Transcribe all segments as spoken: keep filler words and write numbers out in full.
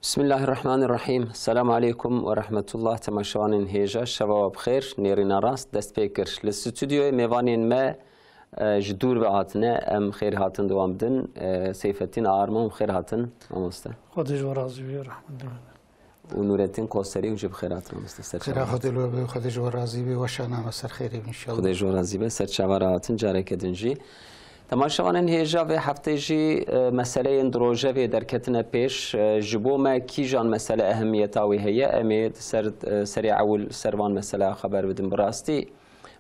Bismillahirrahmanirrahim. Selamu aleykum ve rahmetullah. Temaşevanên hêja, şeva we bi xêr. Nêrîna rast dest pê kir. Li stûdyoyê mêvanên me, e, ji dûr ve hatine. Em xêr hatin di wan bidin. E, Seyfettin Arman, bi xêr hatin, mamoste. Xwedê ji we razî be, rehmet. Û Nûrettin Koserî, hûn jî bi xêr hatin, mamoste. Ser Xêra çavan. Xwedê li we be, Xwedê ji we razî be, weşana me ser xêrê be înşallah. Xwedê ji we razî be, ser çava re hatin, careke din jî. Temaşevanên hêja, vê heftê jî, e, meseleyên di rojevê derketine pêş. E, ji bo me kîjan mesele ehemmiyeta wê heye? Em ê di ser, e, serê ewil ser van mesela xeber bidin. Bi rastî,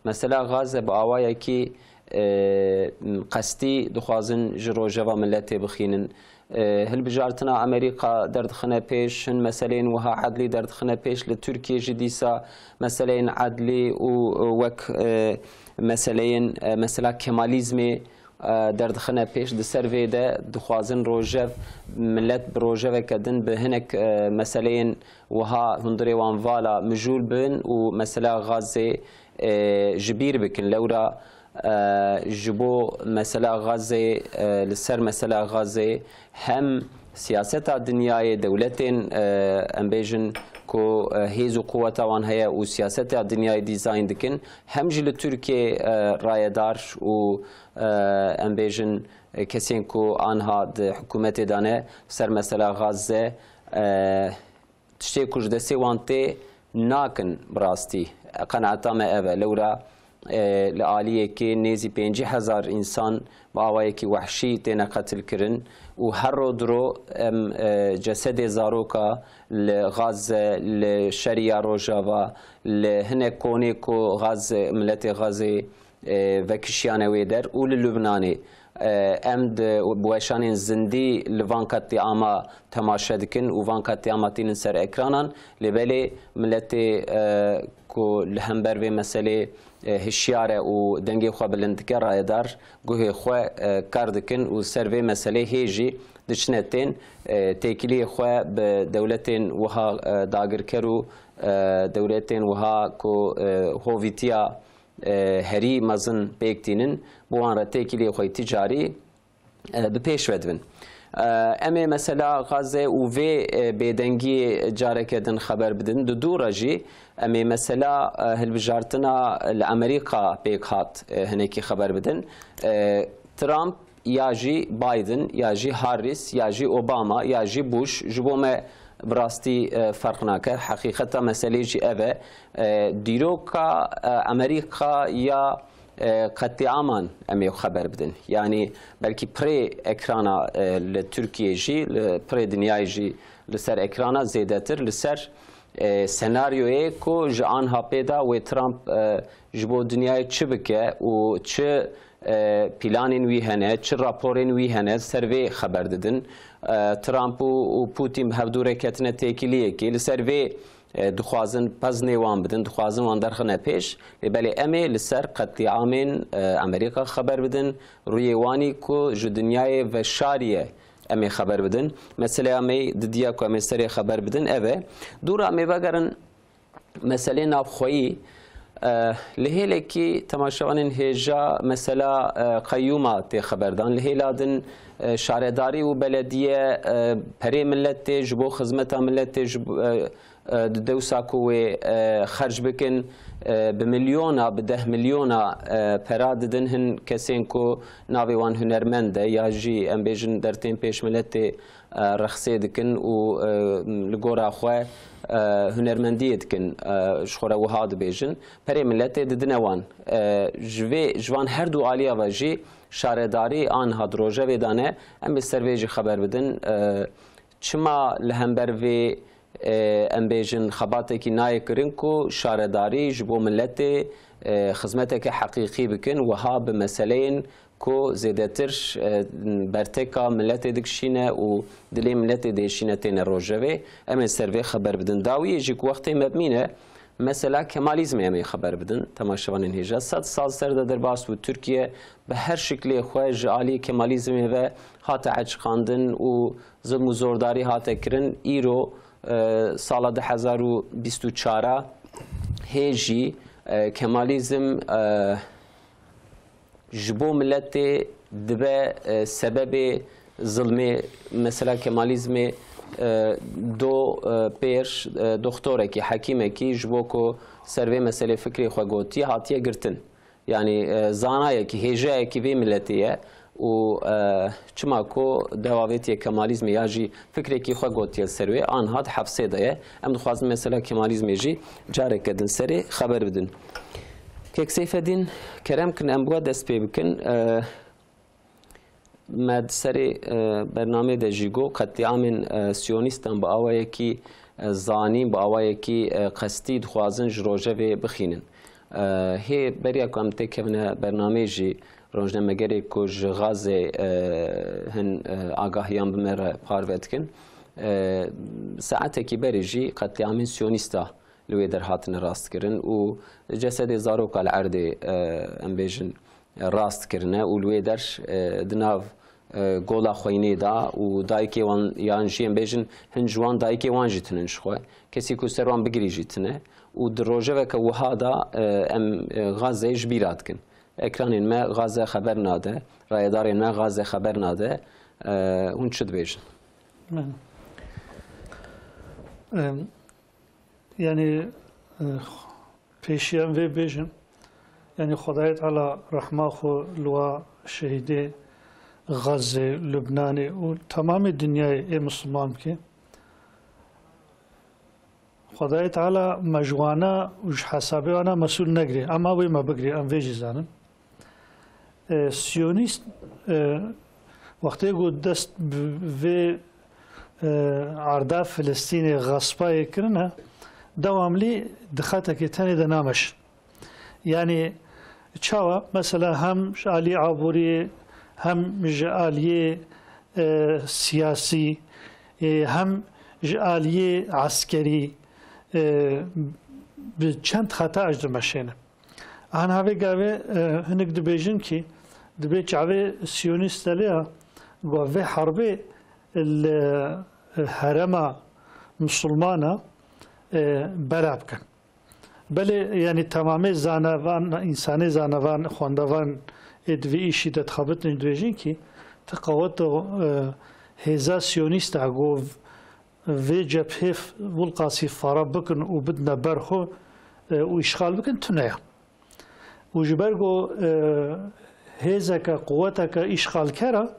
mesela Gaze bi awayekî, e, qestî dixwazin ji rojeva miletê bixînin. E, hilbijartina Amerîka derdixine pêş, hin meseleyên wiha edlî derdixine pêş. Li Tirkiyê jî dîsa meseleyên edlî û, e, wek, e, meseleyên, e, mesela Kemalîzmê, e, derdixine pêş. Di ser vê de dixwazin rojev, milet bi rojeveke din bi hinek, e, meseleyên wiha hundirê wan vala mijûl bin û mesela Gazê, e, ji bîr bikin. Lewra, e, ji bo mesela Gazê, e, li ser mesela Gazê hem siyaseta dinyayê, dewletên, e, em bêjin ku, e, hêz û quweta wan heye û siyaseta dinyayê dîzayn dikin, hem jî li Tirkiyê, e, rayedar û, e, em bêjin, e, kesên ku anha di hikûmetê de ne ser mesela Gazze, e, tiştê ku ji destê wan tê nakin bi rastî. Qenaeta me ev e. Lewra, e, li aliyekê nêzî pêncî hezar însan bi awayekî wehşî têne qetilkirin û her ro di ro em, e, cesedê zaroka li Gaze, li Şeriya Rojava, li hinek konê ku Gaze, miletê Gazê, e, vekişiyane wê der û li Lubnanê. E, em di, bi weşanên zindî li van qetlîama temaşe dikin û van qetlîama tînin ser ekranan. Lê belê miletê, e, ku li hember vê meselê, e, hişyar e û dengê xwe bilind dike, rayedar guhê xwe, e, kar dikin û ser vê meselê hê jî diçine tên, e, têkiliyê xwe bi dewletên wiha, e, dagirker û, e, dewletên wiha ku, e, hovîtiya, e, herî mezin pêk tînin, bi wan re têkiliyê xwe yî ticarî, e, bi pêş ve dibin. E, em ê mesela Gaze û vê, e, bêdengiyê careke din xeber bidin. Di dû re jî em ê mesela, e, hilbijartina li Amerîka pêk hat, e, hinekî xeber bidin. E, Trump ya jî Biden, ya jî Harris, ya jî Obama, ya jî Bush, ji bo me bi rastî, e, ferq nake. Heqîqeta meselê jî ev e. E, dîroka, e, Amerîka ya, e, qetlîaman em ê xeber bidin. Yanî belkî pirê ekrana, e, li Tirkiyê jî, li pirê dinyayê jî li ser ekrana zêdetir li ser, e, senaryoyê ku ji anha pê de wê Trump, e, ji bo dinyayê çi bike û çi, e, planên wî hene, çi raporên wî hene, ser vê xeber didin. E, Trump û, û Putin bi hevdû re ketine têkiliyekê. Li ser vê, e, dixwazin peznê wan bidin, dixwazin wan derxine pêş. Lê belê em ê li ser qetlîamên, e, Amerîka xeber bidin. Rûyê wanî ku ji dinyayê veşarî ye, em ê xeber bidin. Meseleya me didiya ku em ê serê xeber bidin ev e. Dûra em ê vegerin meselê navxweyî, e, li hêlekî temaşevanên hêja mesela, e, qeyûma tê xeberdan. Li hêla din, e, şaredarî û belediye, e, perê miletê ji bo xizmeta miletê ji bo, e, e, di dewsa ku wê, e, xerc bikin, e, bi milyona, bi deh milyona, e, pera didin hin kesên ku navê wan hunermend e ya jî em bêjin dertên pêş miletê, e, rexsê dikin û, e, li gora xwe, e, hunermendiyê dikin, e, ji xwe re wiha dibêjin. Perê miletê didine wan. E, ji vê, ji van her du aliya ve jî şaredarî anha di rojevê de ne. Em ê ser vê jî xeber bidin. E, çima li hember vê, e, em bêjin xebatekî nayê kirin ku şaredarî ji bo miletê, e, xizmeteke heqîqî bikin, wiha bi meseleyên ku zêdetir, e, berteka miletê dikişîne û dilê miletê diêşîne têne rojevê. Em ê ser vê xeber bidin. Dawiyê jî ku wextê me bimîne, mesela Kemalizmê em ê xeber bidin. Temaşevanên hêja, sed sal ser de derbas bû Tirkiye bi her şiklê xwe ji alî Kemalizmê ve hate heçiqandin û zilm û zordarî hate kirin. Îro, e, sala du hezar û bîst û çar hê jî, e, Kemalizm, e, ji bo miletê dibe, e, sebebê zilmê. Mesela Kemalizmê E, do, e, pêr, e, doxtorekî, hekîmekî ji bo ku ser vê meselê fikrê xwe gotiye, hatiye girtin. Yanî, e, zanayekî, hêjayekî vê miletê ye û, e, çima ku dewa vê tê Kemalîzmê ya jî fikrekî xwe gotiye ser wê, anha di hepsê de ye. Em dixwazin mesela Kemalîzmê jî careke din serê xeber bidin. Kek Seyfedîn, kerem kin em bi we dest pê bikin. E, Me di serê, e, bernamê de jî got, qetlîamên, e, siyonîstan bi awayekî, e, zanîn, bi awayekî, e, qestî dixwazin ji rojevê bixînin. E, hê beriya ku em têkevine bernameyê jî rojnamegerê ku ji Xazê, e, hin, e, agahiyan bi me re parve dikin, e, saetekî berê jî qetlîamên siyonîsta li wê der hatine rastkirin û cesedê zaroka li erdê, e, em bêjin, rast kirine û li wê der, e, di nav, e, gola xweynê de û dayikê wan, yan jî em bêjin hin ji wan dayikê wan jî tinin ji xwe. Kesî ku ser wan bigirî jî tine û di rojeveke wiha de, e, em, e, Xazeyê ji bîra dikin. Ekranên me Xaze xeber nade, rayedarên me Xaze xeber nade. E, hûn çi dibêjin? Em, Yanî, e, pêşiya em vê bêjin, yanî Xwedayê Teala rehma xwe li wa şehîdê Xezê, Lubnanê û temamê dinyayê ê misilman bike. Xwedayê Teala me ji wana û ji hesabê wana mesûl negirê. Ema wê me bigirê, em vê jî zanin. E, Siyonîst, e, wextê ku dest bi vê, e, arda Filistînê xespayê kirine, dewamlî di xetekê tenê de nameşin. Yanî çawa? Mesela hem ji aliyê aboriyê, hem ji aliyê, e, siyasî, e, hem ji aliyê eskerî, e, bi çend xeta ji dimeşêne. Ana vê gavê, e, hinek dibêjin kî dibê çavê Siyonîst de lê ya, ku vê herbê li, e, herema Musulmana, e, bela bikin. Belê, yanî temamê zanevan, însanê zanevan, xwendevan ê di vî îşî de dixebitin dibêjin kî ti qewet, e, hêza Siyonîst a ku vê cephê f-, Wilqasî fara bikin û bidine ber xwe, e, û îşxal bikin, tune ye. Û ji ber ku, e, hêzeke, quweteke îşxalker a,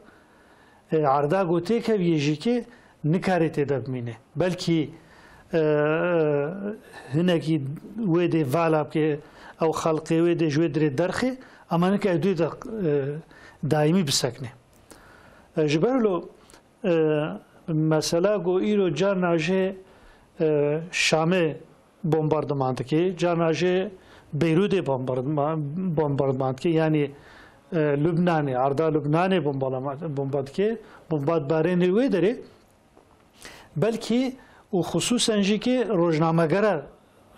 e, erda ku têkeviyê jî kê nikarê tê de bimîne. Belkî, e, e, hinekî wê dê vala bike, ew xelqê wê dê ji wê dirê derxê, ema nikare dû de, e, daîmî bisekne. E, ji ber lo, E, mesela ku îro carna jê, e, Şamê bombardiman dike, carna jê Beyrûdê bombardiman, bombardiman dike, yanî, e, Lubnanê, arda Lubnanê bombalama-, bomba dike, bombardibarênê wê derê, belkî û xisûsen jî kê rojnamegera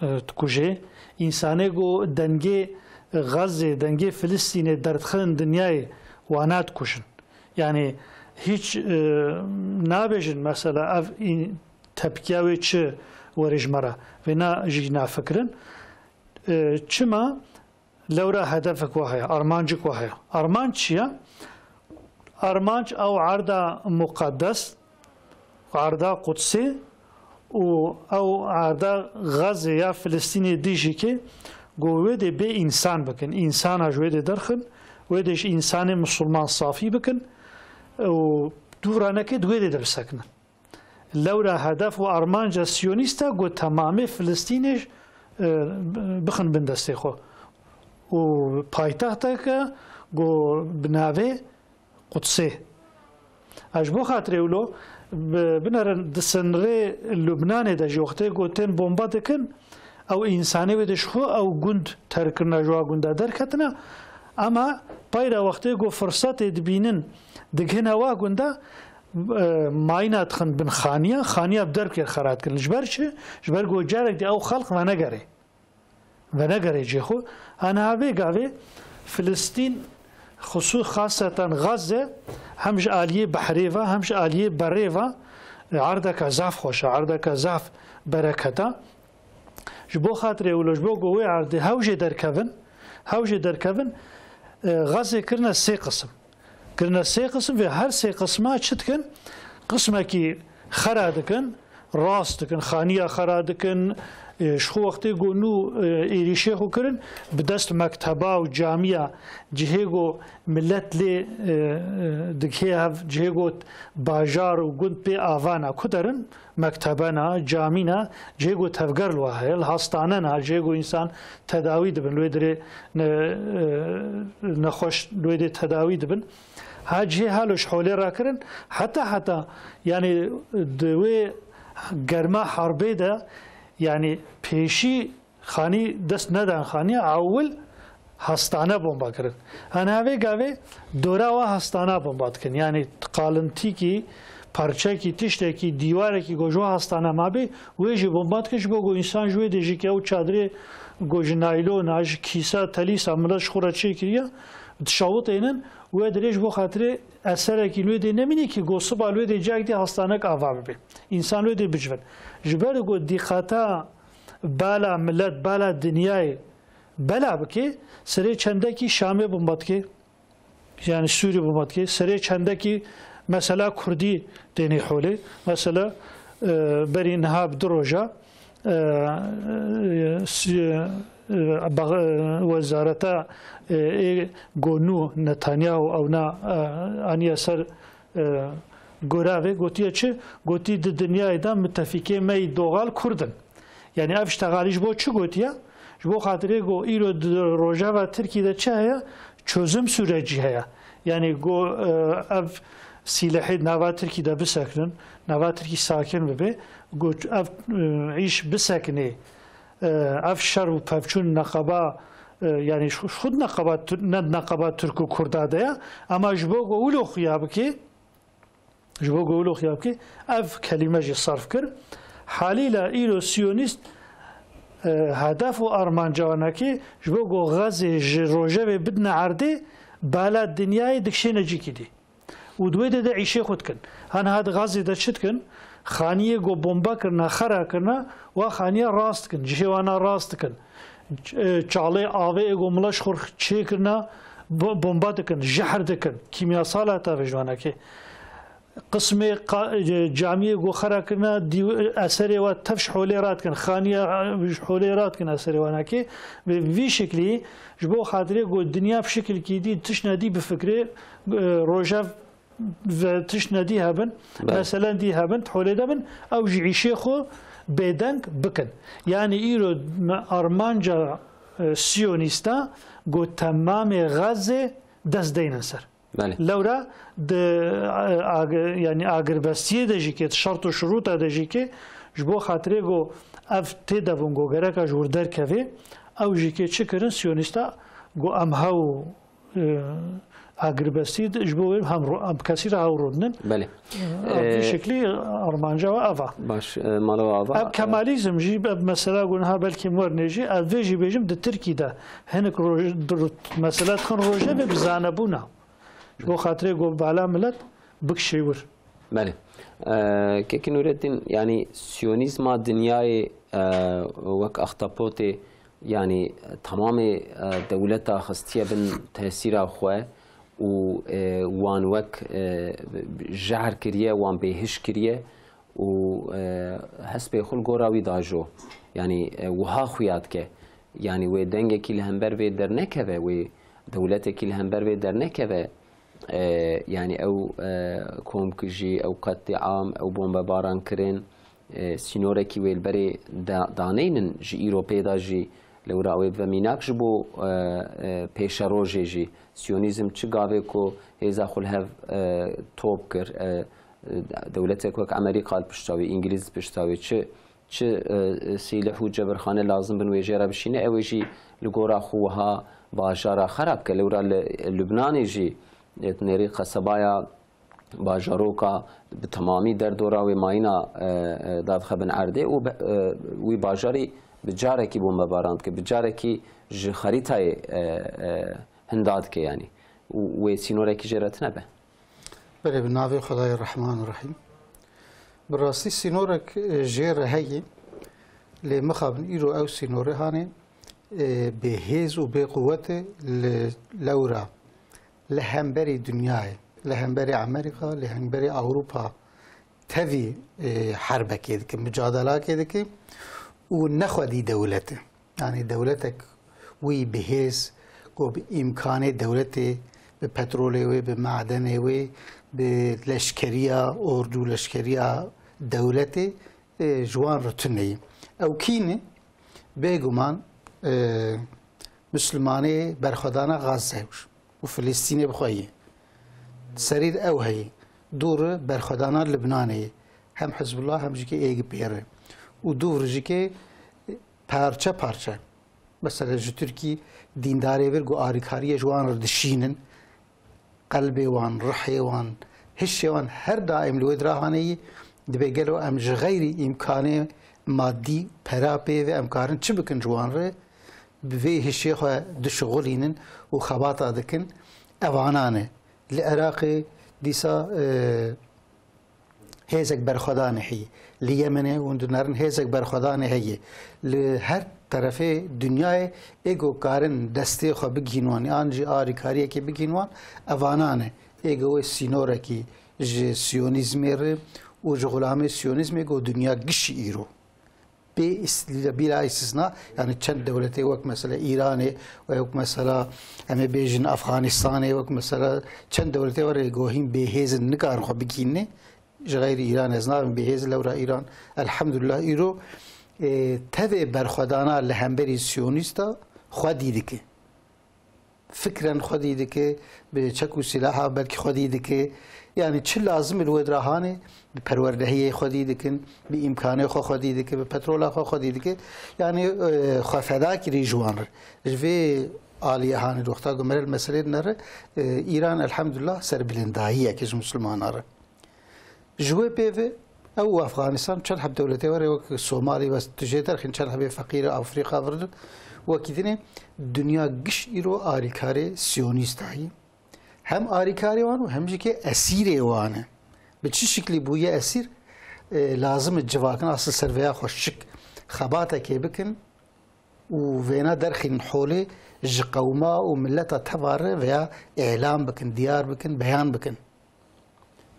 e, dikuje. Însanê ku dengê Xezê, dengê Filistînê derdixin dinyayê, wana dikujin. Yanî hîç, e, nabêjin mesela ev în-, tepkiya wê çi were ji me re. Vêna jî nafikirin. E, çima? Lewra hedefek wa heye, armancik wa heye. Armanc çi ye? Armanc ew erda muqeddes, erda Qudsê û ew erda Xezê ya Filistînê dî jî kê ku wê dê bê însan bikin. Însana ji wê dê derxin, wê dê ji însanê misilman safî bikin û dûranekê di wê dê de bisekinin. Lewra hedef û armanca Siyonîst e ku temamê Filistînê, e, bixin bin destê xwe. Û paytexteke ku bi navê Qudsê. Ez ji bo xatirê wilo bi-, binerin di sinrê Lubnanê de jî wextê ku tên bomba dikin, ew însanê wê de ji xwe ew gund terk kirine, ji wa gunda derketine. Ema payra wextê ku firsetê dibînin, digihine wa gunda, e, mayîna dixin bin xaniya, xaniya bi derb kê xera dikin. Ji ber çi? Ji ber ku carek dî ew xelq venegerê. Venegerê cihê xwe. Aniha vê gavê Filistîn, xisû-, xaseten Xezze, hem ji aliyê behrê ve, hem ji aliyê berê ve, e, erdeke zaf xweş e, erdeke zaf bereket e. Ji bo xatirê wilo, ji bo ku wê erdê hew jê derkevin, hew jê derkevin, e, Xezê kirine sê qisim. Kirine sê qisim ve her sê qisma çi dikin? Qismekî Xera dikin, rast dikin, xaniya xera dikin. E, ji xwe wextê ku nû, e, êrîşê xwe kirin, bi dest mekteba û camiya cihê ku millet lê, e, e, digihê hev, cihê ku bajar û gund pê avana ku derin, mektebena, camîna, cihê ku tevger li we heye, li hastanena, cihê ku însan tedawî dibin, li wê dirê ne-, e, nexweş li wê dê tedawî dibin. Ha cihê halo ji holê rakirin, heta, heta, yanî di wê germa herbê de, yanî pêşî xanî dest nedan xanî, ewil hastane bomba kirin. Hene vê gavê dora wa hastana bomba dikin. Yanî qalintîkî, parçekî, tiştekî, dîwarekî ku ji wa hastana mabê, wê jî bomba dikin, ji bo ku însan ji wê dê jî ke ew çadirê ku ji naylona, ji kîsa, telîsa, millet ji xwe re çêkiriye, dişawitênin, wê dirê ji bo xatirê eserekî li wê dê nemînî ki, go siba li wê dê cihek dê hastanek ava bibe. Însan li wê dê bicivin. Ji ber ku dîqata bala millet, bala dinyayê bela bike, serê çendekî Şamê bomba dike, yanî Sûrî bomba dike, serê çendekî mesela Kurdî tênê holê. Mesela, e, berî niha bi du roja, e, e, si-, e, bax-, e, wezareta, e, ê gonû Netanyahu ewna, e, aniye ser, e, goravê, gotiye çi? Gotî di dinyayê de mitefîkê me yî doğal Kurd in. Yanî ev ji texalî ji bo çi gotiye? Ji bo xatirê ku îro di rojeva Tirkî de çi heye? Çözüm süreci heye. Yanî ku, e, ev sîlehê nava Tirkî de bisekinin, nava Tirkî sakin bibe, ku ev, e, îş bisekinê, e, ev şer û pevçûn neqeba, e, yanî ji xud neqeba Tir-, ne neqeba Tirk û Kurda de ye, ema ji bo ku wilo xuya bike, Ji bo ku wilo xuya bike, ev kelîme jî sarf kir. Halîle îro siyonîst, e, hedef û armanca wan e ki ji bo ku Xezê ji rojevê bidine erdê, bala dinyayê dikişêne cîkî dî. Û di wê de de îşê xwe dikin. Ha niha di Xezê de çi dikin? Xaniyê ku bomba kirine, xera kirine, wa xaniya rast dikin, cihê wana rast dikin. Ç-, e, çalê avê ê ku mila ji xwe çêkirine, bo-, bomba dikin, jehr dikin, kîmyasal hata vê ji wana kê. Qismê qa-, e, camiyê ku xera kirine, dîw-, eserê wa tev ji holê radikin, xaniya, e, ji holê radikin eserê wana kê. Bi vî şeklî ji bo xatirê ku dinya bi şekilkî dî, tiştne dî bifikirê, e, rojev ve tiştne dî hebin, Belê. meselen dî hebin, holê de bin, ew jî îşê xwe bêdeng bikin. Yanî îro me armanca, e, siyonîsta ku temamê Xezê dest deynin ser. Belê. Lewra di, e, ag-, yanî agirbestiyê de jî ke, şert û şurûta de jî ke, ji bo xatirê ku ev tê de bûn ku gereka ji wir derkevê, ew jî ke çi kirin siyonîsta ku em hew e, agirbestî de ji bo wê hem ro-, hem kesî re hew rûdinin. Belê. E, ev vî E, şeklî armanca we ev a. Baş, e, mala we ava. Ev E, kemalizm jî, ev mesela ku niha belkî wernê jî, ev vê jî bêjim di Tirkî de hinek roj-, dur-, mesela dixin rojevê bi zanebûna. Ji bo xatirê ku bala milet bikişê wir. Belê. E, Kekî Nûreddîn, yanî siyonîzma dinyayê, e, wek axtapotê, yanî temamê, e, dewleta xistiye bin tesîra xwe û, e, wan wek, e, jehr kiriye, wan bêhiş kiriye û, e, hespê xwe li gora wî dajo. Yanî, e, wiha xuya dike. Yanî wê dengekî li hember vê dernekeve, wê dewletekî li hember vê dernekeve. E, yanî ew, e, komkujî, ew qetlîam, ew bombebaran kirin, e, sînorekî wê li berê da-, daneynin ji îro pê de jî lewra wê bibe mînak ji bo, e, e, pêşerojê jî. Siyonîzm çi gavê ku hêza xwe li hev, e, top kir, e, e, dewletek wek Amerîka li pişta wê, Îngilîz li pişta wê, çi çi, e, sîlih û cebirxane lazim bin wê jê re bişîne, ew ê jî li gora xwe wiha bajara xera bike. Lewra li Lubnanê jî, e, nêrî qesebaya bajaroka bi temamî derdora wê mayîna, e, e, dadixe bin erdê û be-, e, wî bajarî bi carekî bombebaran dike, bi carekî ji xerîtayê, e, e, hinda dike yanî. Û wê sînorekî jê re tine be. Belê, bi navê Xwedayê Rehman û Rehîm. Bi rastî sînorek, e, jê re heye, lê mixabin îro ew sînorê hanê, e, bêhêz û bêquwet e li lewra, li hemberî dinyayê, li hemberî Amerîka, li hemberî Ewropa, tevî, e, herbekê dike, mucadelakê dike û nexwedî dewlet e. Yanî dewletek wî bi hêz, ku bi îmkanê dewletê, bi petrolê wê, bi madenê wê, bi leşkeriya, ordu leşkeriya dewletê, e, ji wan re tune ye. Ew kî ne? Bêguman, e, Mislimanê berxwedana Gazze û Filistînê bi xwe ye. Serî de ew heye. Dû re berxwedana Libnanê ye. Hem Hizbullah hem jî kê êg pê re. Û dû re jî kê parçe parçe. Mesela ji Tirkî dîndarê vir ku alîkariyê ji wan re dişînin. Qelbê wan, ruhê wan, hişê wan her daîm li wê dira hane yî. Dibê gelo em ji xeyrî îmkanê madî, pera pê ve em karin çi bikin ji wan re? Bi vê hişê xwe dişixulînin û xebata dikin. Evanan e. Li Iraqê dîsa, e, hêzek berxwedanê heye. Li Yemenê hûn dinerin hêzek berxwedanê heye. Li her terefê dinyayê ê ku karin destê xwe bigihîn wan, yan jî alîkariyekê bigihîn wan, evanan e. Ê ku wê sînorekî ji siyonîzmê re û ji xulamê siyonîzmê ku dinya gişî îro. Bê îs-, bila îstisna, yani çend dewletê wek mesela Îranê, wek mesela em ê bêjin Afganistanê, wek mesela çend dewletê were ku hîn bêhêz in, nikarin xwe bigihînê. Ji xeyrî Îran ez nabim bêhêz, lewra Îran, elhamdulillah, îro, e, tevê berxwedana li hemberî siyonîsta xwedî dike. Fikren xwedî dike, bi çek û silaha belkî xwedî dike. Yanî çi lazim li wê dira hane, bi perwerdehiyê xwedî dikin, bi îmkanê xwe xwedî dike, bi petrola xwe xwedî dike. Yanî, e, xwe feda kirî ji wan re. Ji vê aliyê hanê, wexta ku mere li meselê dinere, e, Îran elhamdulillah serbilindayiyeke ji Mislimanan re. Ji wê pê ve ew û Afganistan çend heb dewletê were wek Somalî ve tu jê derxîn çend hebê feqîrê Afrîka virdin. Wekî dinê dinya giş îro alîkarê siyonîsta yî. Hem alîkarê wan û hem jî kê esîrê wan e. Bi çi şiklî bûye esîr? E, lazim e civakna asil ser vêya xwe şik xebatekê bikin û vêna derxînin holê ji qewma û mileta teva re veya îlan bikin, diyar bikin, beyan bikin.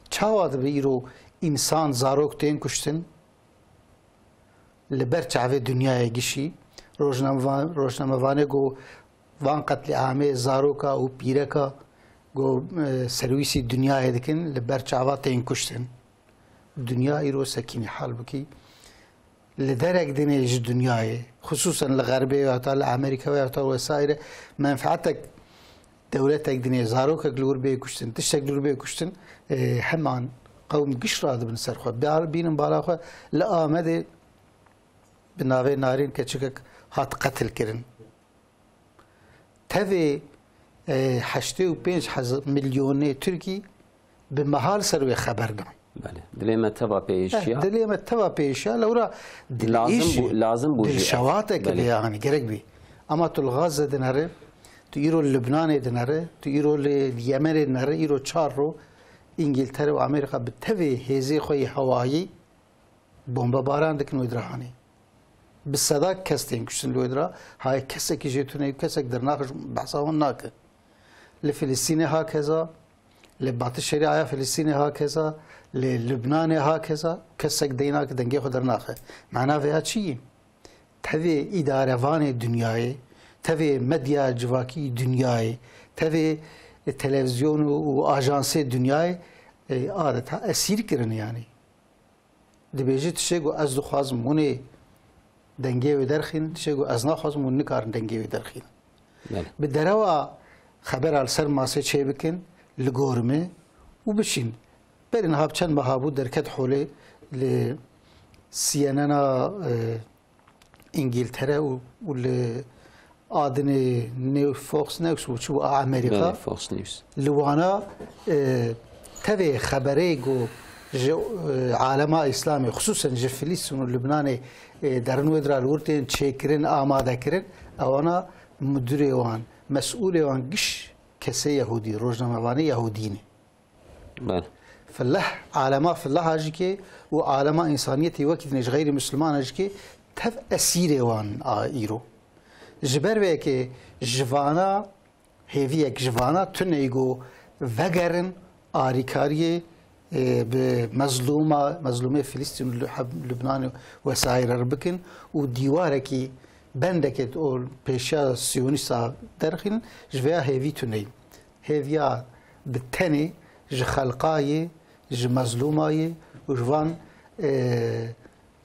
Çawa dibe îro însan, zarok tên kuştin? Li ber çavê dinyayê gişî, rojnamevan-, rojnamevanê ku van qetlîamê zaroka û pîreka ku, e, serwîsî dinyayê dikin, li ber çava tên kuştin. Dinya îro sekînî hal bikî. Li derek dinê ji dinyayê, xisûsen li Xerbê ya ta li Amerîka ya ta wesaîre, menfeetek dewletek dinê, zarokek li wir bê kuştin, tiştek li wir bê kuştin, e, heman qewm giş radibin ser xwe. Bar-, bînin bala xwe li Amedê bi navê Narîn keçikek hat qetil kirin. Tevê, e, heştê û pênc hezar milyonê Tirkî bi mehal ser wê xeber dan. Belê. Dilê me teva pêşiya. Eh, dilê me teva pêşiya, lewra dil Lazim êşî, bû, lazim bû dil jî ev. Şewatek Belê. Be, yani gerek bî. Ama tu li Gazze dinere, tu îro li Lubnanê dinere, tu îro li Yemenê dinere, îro çar ro Îngiltere û Amerîka bi tevê hêzê xwe yê hewayî bombebaran dikin wê dira hanê. Bi seda kes tên kuştin li wê dira. Hayê kesekî jê tune, kesek dernax ji behsa wan nake. Li Filistînê ha keza, li Batî Şerîaya Filistînê ha keza, li Lubnanê ha keza, kesek dey nake, dengê xwe dernaxe. Mana vêya çi yî? Tevê îdarevanê dinyayê, tevê medya civakî dinyayê, tevê televîzyon û, û ajansê dinyayê, e, adeta esîr kirin yanî. Dibêje tiştê ku ez dixwazim hûn ê dengê wê derxînin, tiştê ku ez naxwazim hûn nikarin dengê wê derxînin. Belê. Bi derewa xebera li ser masê çêbikin, li gor min û bişîn. Berî niha bi çend meha bû derket holê li C N N a, e, Îngiltere û, û li a dinê New Fox News û çi bû a Amerîka. Belê, Fox News. Li wana, e, tevê xeberê ku ji, e, alema Îslamê, xisûsen ji Filistîn û Lubnanê, e, derin wê dira li wir tên çêkirin, amade kirin, ewana mudirê wan, mesûlê wan giş kesê Yehûdî, rojnamevanê Yehûdî ne. Belê. Fileh, alema fileha jî ke û alema însaniyetê wekî dinê ji xeyrî Mislimana jî ke tev esîrê wan a îro. Ji ber vê yekê ji vana hêviyek ji vana tune yî ku vegerin alîkariyê e, bi mezlûma, mezlûmê Filistîn û Lib-, Lubnanê wesaîre re bikin û dîwarekî, bendekê ol pêşiya Siyonîsta derxînin, ji vêya hêvî tune ye. Hêviya bi tenê ji xelqa ye, ji mezlûma ye û ji van, e,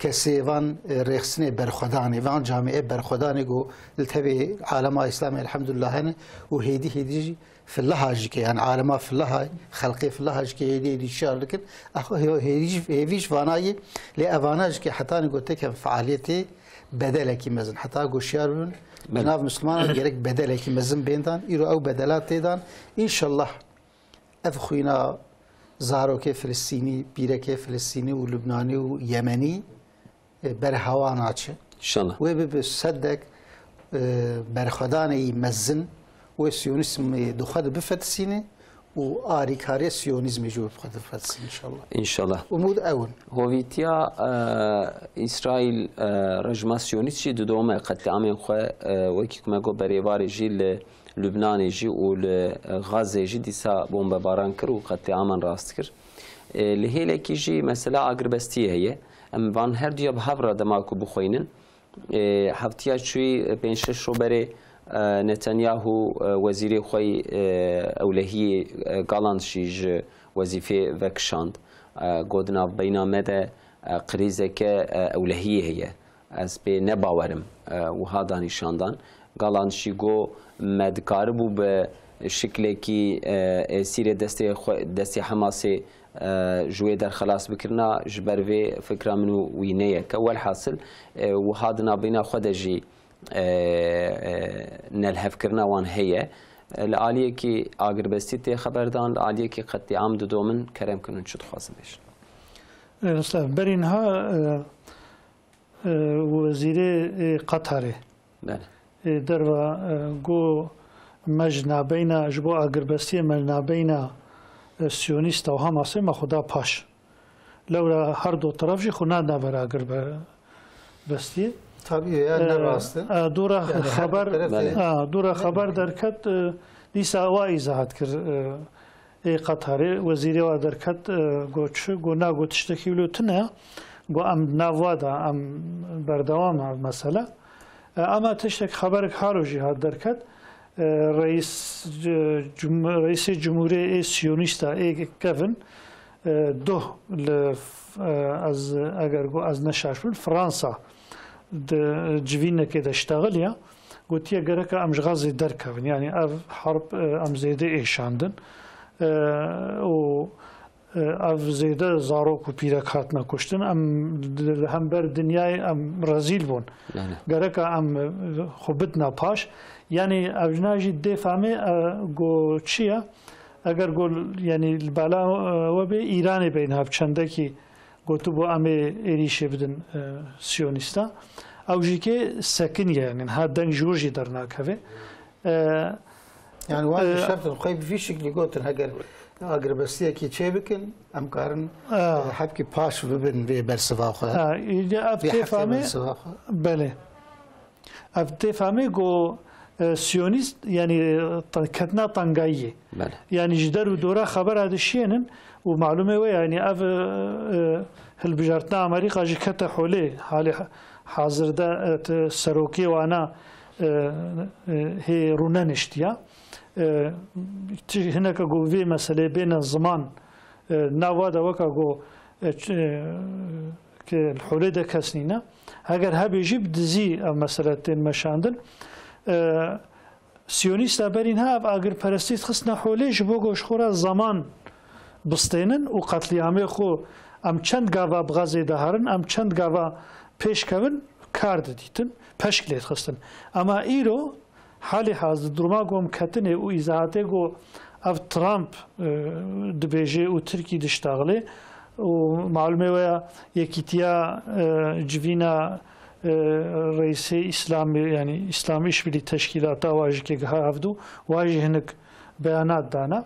kesê van, e, rêxistinê berxwedanê, van camiyê berxwedanê ku li tevê alema Îslamê elhamdulillah hene û hêdî hêdî jî filaha jike, yani alema filaha, xelqê filaha jike hêdî hêdî şiyar dikin. Ax, hê-, hêdî jî, hêvî ji vana ye, lê evana jike hetanî ku têken fealiyetê bedelekî mezin. Heta ku şiyar bibin, Belê. Nav Mislimanan gerek bedelekî mezin bên dan. Îro ew bedela tê dan. Înşallah ev xwîna zarokê Filistînî, pîrekê Filistînî û Lubnanî û Yemenî, e, berhewa naçe. Înşallah. Wê bibe sedek, e, berxwedanê yî mezin, wê siyonîzmê di xwe de bifetisîne û arîkarê siyonîzmê jî wê bi xwe de bifetisîne înşallah. Înşallah. Umûd ew in. Hovîtiya, e, Îsraîl, e, rejima siyonîst jî didome qetlîamên xwe, e, wekî ku me got berêvarê jî li Lubnanê jî û li Gazê jî dîsa bombebaran kir û qetlîaman rast kir. E, li hêlekî jî mesela agirbestiyê heye. Em van her duya bi hev re dema ku bixwînin. E, heftiya çûyî, e, pênc şeş roj berê, e, Netanyahu, e, wezîrê xwe yî, e, ewlehiyê, e, Galant jî ji wezîfê vekişand. E, got, navbeyna me de, e, krîzeke, e, ewlehiyê heye. Ez pê nebawerim, e, wiha danîşandan. Galant jî got, me dikaribû bi şiklekî, e, êsîrê destê xwe, destê Hemasê, e, ji wê derxelas bikirina, ji ber vê fikra min û wî neyeke. Welhasil, e, wiha di navbeyna xwe de jî, e, e, nelhevkirina wan heye. E, li aliyekî agirbestî tê xeberdan, li aliyekî qetlîam didomin, kerem kin hûn çi dixwazin bêjin? E, Rista, berî niha, e, e, wezîrê, e, Qatarê, Belê. e, derva, e, got, me ji nabeyna, ji bo agirbestiyê me ji nabeyna, e, Siyonîsta û Hamasê me xwe da paş. Lewra her du teref jî xwe nadine ber agirbestiyê. Tabî, ya E, ne rast e. e, dûra Yani her xeber, teref Belê. e, dûra xeber derket, e, dîsa wa îzahat kir, e, ê Qatarê, wezîrê wa derket, e, got çi, got na, got tiştekî wilo tune, got em nav wa da, em berdewam e mesele. E, ama tiştek xeberek haro jî hat derket, e, reîs, e, cum-, reîsê cumhurê ê siyonîsta ê kevin, e, doh li, e, ez, eger got ez ne şaş bim, Fransa di civînekê de ştexiliya, gotiye gereka em ji Gazê derkevin. Yani ev harb, e, em zêde êşandin. E, û, e, ev zêde zarok û pîrek hatine kuştin. Em di, li hember dinyayê em rezîl bûn. Belê. Gereka em, e, xwe bidina paş. Yani ev jina jî dê femê, e, got çi ye? Eger got, yani li bela, e, we bê Îranê beyniha bi çendekî gotibû, em ê êrîşê bidin, e, Siyonîsta. Ew jî kê sekiniye, yani niha deng ji wir jî dernakeve. E, Yani wan e, şertin xwe bi vî şiklî gotin, heger agirbestiyekî çê bikin, em karin, e, e, hepkî paş bibin vê bersiva xwe. Ha, îde ev Vê tê hefê famê, bersiva xwe. Belê. Ev tê famê ku, e, Siyonîst, yani, e, ta-, ketina tangayiyê. Belê. Yani ji der û dora xebera dişiyênin û malûmê we, yani ev, e, e, hilbijartina Amerîka jî kete holê, halê ha-, hazirde, e, ti serokê wana, e, e, hê rûneniştiya. E, ti hineke ku vê meseleyê bêne ziman, e, nava de weka ku, e, ç-, e, ke li holê de kes nîne. Heger hebê jî bi dizî ev mesele tên meşandin. E, Siyonîsta berî niha ev agirperestî dixistine holê ji bo ku ji xwe re zeman bistênin û qetlîamê xwe em çend gava bi Gazê de herin, em çend gava pêş kevin, kar didîtin, peşk lê dixistin. Ema îro halî hazir duruma ku em ketinê û îzahatê ku ev Trump, e, dibêje û Tirkî diştaxilê û malûmê we ya Yekîtiya, e, Civîna, e, Reîsê Îslamê, yani Îslam Îşbirlî Teşkîlata wa jî ke giha hevdû, wa jî hinik beyanat dana.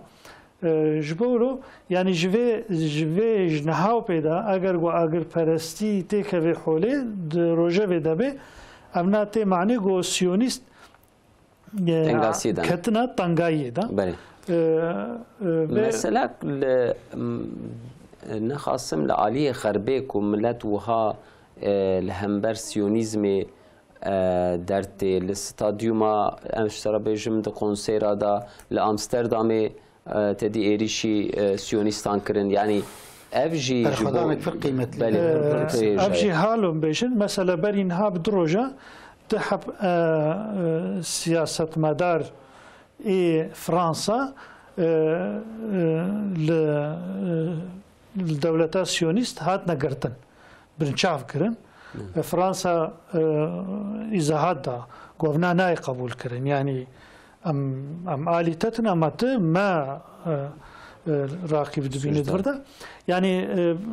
E, ji bo wilo, yani ji vê, ji vê ji niha û pê de eger ku agirperestî têkeve holê di rojevê de bê, ev na tê manê ku siyonîst, e, Tengasiyê de ne. ketina tangayiyê de. Belê. E, e, vê Mesela li, m, Nexasim li aliyê xerbê ku milet wiha, e, li hember siyonîzmê, e, derd tê, li stadyuma, em ji te re bêjim, di konseyra de li Amsterdamê, e, tedî êrîşî, e, siyonîstan kirin. Yanî ev jî ji bo Berxwedanek pir qîmetli. Belê, Ee, pir, pir Ev jî hêja ye. Halo bêjin, mesela berî niha bi du roja du heb, e, e, siyasetmedar ê Fransa, e, e, li, e, li dewleta siyonîst hatine girtin, binçav kirin. Hı. E, Fransa, e, îzahat da, got, na nayê qebûl kirin. Yanî em, em alî te tune, ma tu me, e, e, raqîb dibînî di vir de. Yanî,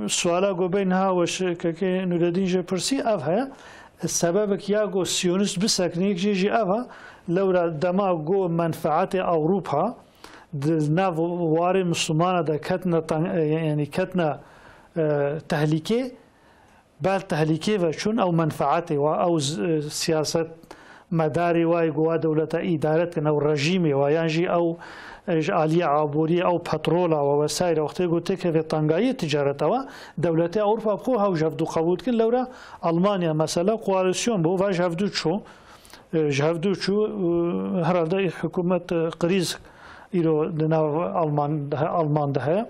e, suala ku bê niha we ji Kekê Nûredîn jê pirsî, ev heye. Sebebek ya ku siyonîst bisekine, yek jê jî ev e, lewra dema ku menfeetê Ewropa di nav warê Mislimana de ketine teng-, e, yanî ketine, e, tehlîkê, ber tehlîkê ve çûn, ew menfeetê wa, ew z-, e, siyasetmedarê wa yê ku wa dewleta îdare dikin, ew rejîmê wa, yan jî ew, e, ji aliyê aboriyê, ew petrola wa wesaire, wextê ku têkeve tengayiyê ticareta wa, dewletê Ewropa bi xwe hew ji hevdû qebûl dikin, lewra Almanya mesela koalîsyon bû, va ji hevdû çû, e, ji hevdû çû, e, herhalde hikûmet, e, krîz îro di nav Alman de he-, Alman de heye.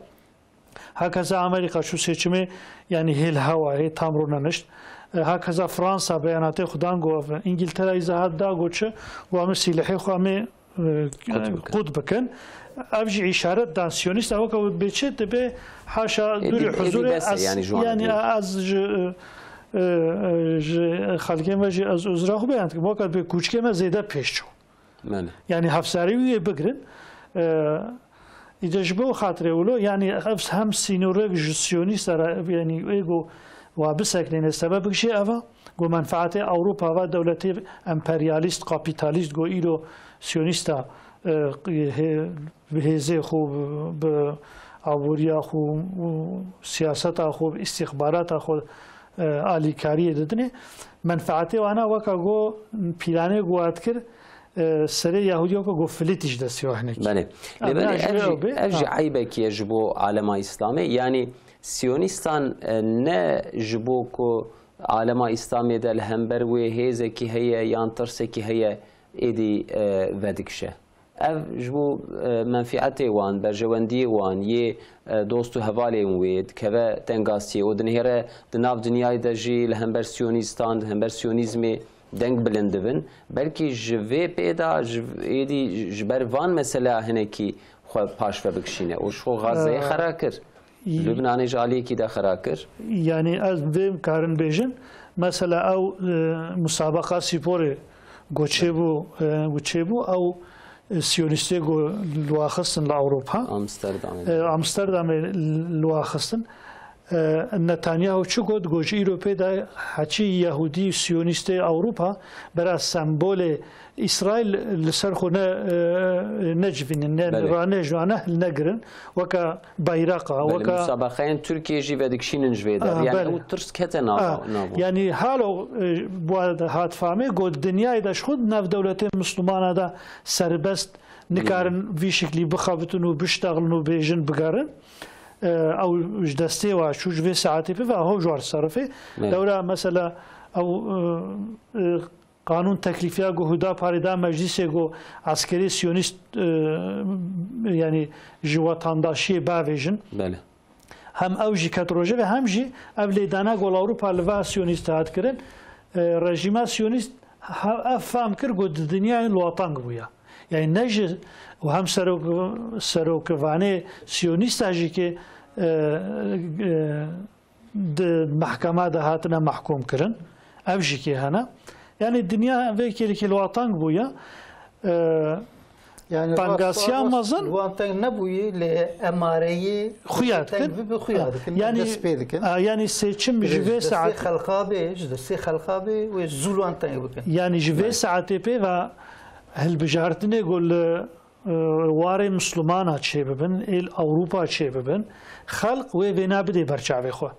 Hakeza Amerîka çû seçimê, yanî hêl hewa, hê tam rûnenişt. E, hakeza Fransa beyanatê xwe dan, got, Îngiltera îzahat da, got çi? Got, em ê sîlehê xwe em ê, e, Qut bikin. Qut bikin. Ev jî îşaret dan siyonîsta, weke wê bê çi dibe, haşa Êdî, dûrî êdî huzurê bes e, ez, yanî ji wan yanî re. Ez ji, e, e, ji xelkê me jî ez uzra xwe beyan dikim. Weke bê kûçikê me zêde pêş çû. Belê. Yanî hevsarî wî yê bigirin. E, îde ji bo xatirê wilo, yanî ev hem sînorek ji siyonîsta re, yanî ê ku wa biseknêne sebebek jê ev e, ku menfeetê Ewropa ve dewletê emperyalîst, kapîtalîst, ku îro siyonîsta, e, hê-, bi hêzê xwe, bi, bi aboriya xwe û siyaseta xwe, bi îstîxbarata xwe, e, alîkariyê didinê. Menfeetê wana weka ku pîlanê ku wa dikir, e, serê Yahûdiya ku, ku filîtî ji destê wa hinekî. Belê. Em Lê belê, ya ji ev wê jî, ew bê, ev jî ha. Eybekî ye ji bo alema Îslamê. Yanî siyonîstan, e, ne ji bo ku alema Îslamê de li hember wê hêzekî heye yan tirsekî heye êdî, e, vedikişe. Ev ji bo, e, menfîetê wan, berjewendiyê wan, yê, e, dost û hevalên wê dikeve tengastiyê û dinihêre di nav dinyayê de jî li hember siyonîstan, di hember siyonîzmê deng bilind dibin. Belkî ji vê pê de, ji, êdî ji ber van mesela hinekî xwe paşve bikişîne û ji xwe Gazeyê Ee, xera kir. Lubnanê ji aliyekî de xera kir. Yanî ez vê karin bêjin, mesela ew, e, musabeqa sporê ku çêbû, e, ku çêbû, ew, e, siyonîstê ku li wa xistin li Ewropa. Amsterdamê. E, Amsterdamê li wa xistin. E, Netanyahu çi got? Got ji îro pê de heçî Yahûdî, siyonîstê Ewropa bera sembolê Îsraîl li ser xwe ne, e, necivînin, ne Belê. Ranejû, ne hilnegirin, weke bayraqa, Belê, weke musabeqeyên Tirkiyê jî vedikişînin ji vê der. Ah, Yani belê. Ew tirs kete nava, Ah, nav. Yani halo, e, bu arada hat famê, got dinyayê de ji xwe di nav dewletê Mislimana de serbest nikarin vî şeklî bixebitin û biştexilin û bêjin bigerin. E, ew ji destê wa çû, ji vê saetê pê ve ew ji war serifê. Belê. Lewra mesela ew, e, e, Qanûn teklîfiya ku Hudaparê da meclîsê ku eskerê siyonîst, e, yanî ji wetandaşiyê bavêjin. Belê. Hem ew jî ket rojevê, hem jî ev lêdana ku li Ewropa li va siyonîst hat kirin, e, rejîma siyonîst ha-, ev fam kir ku di dinyayê li watang bûye. Yani ne ji, û hem serok-, serokivanê siyonîsta jî ki, e, e, di mehkema de hatine mehkûm kirin. Ev jî kê hene. Yani dinya vê kêlikê li wa teng bûye. E, Yani Pengasiya rast, rast mezin li wan teng nebûye, lê emareyê xuya teng dikin. Bibe xuya Ha. dikin, Yani, dest pê dikin. Ha, yani seçim ji vê saet xelqa bê, ji destê xelqa bê, wê zû li wan teng bikin. Yani ji vê saetê pê ve hilbijartinê ku li e, warê Mislimana çêbibin, êl Ewropa çêbibin, xelq wê vêna bidê ber çavê xwe.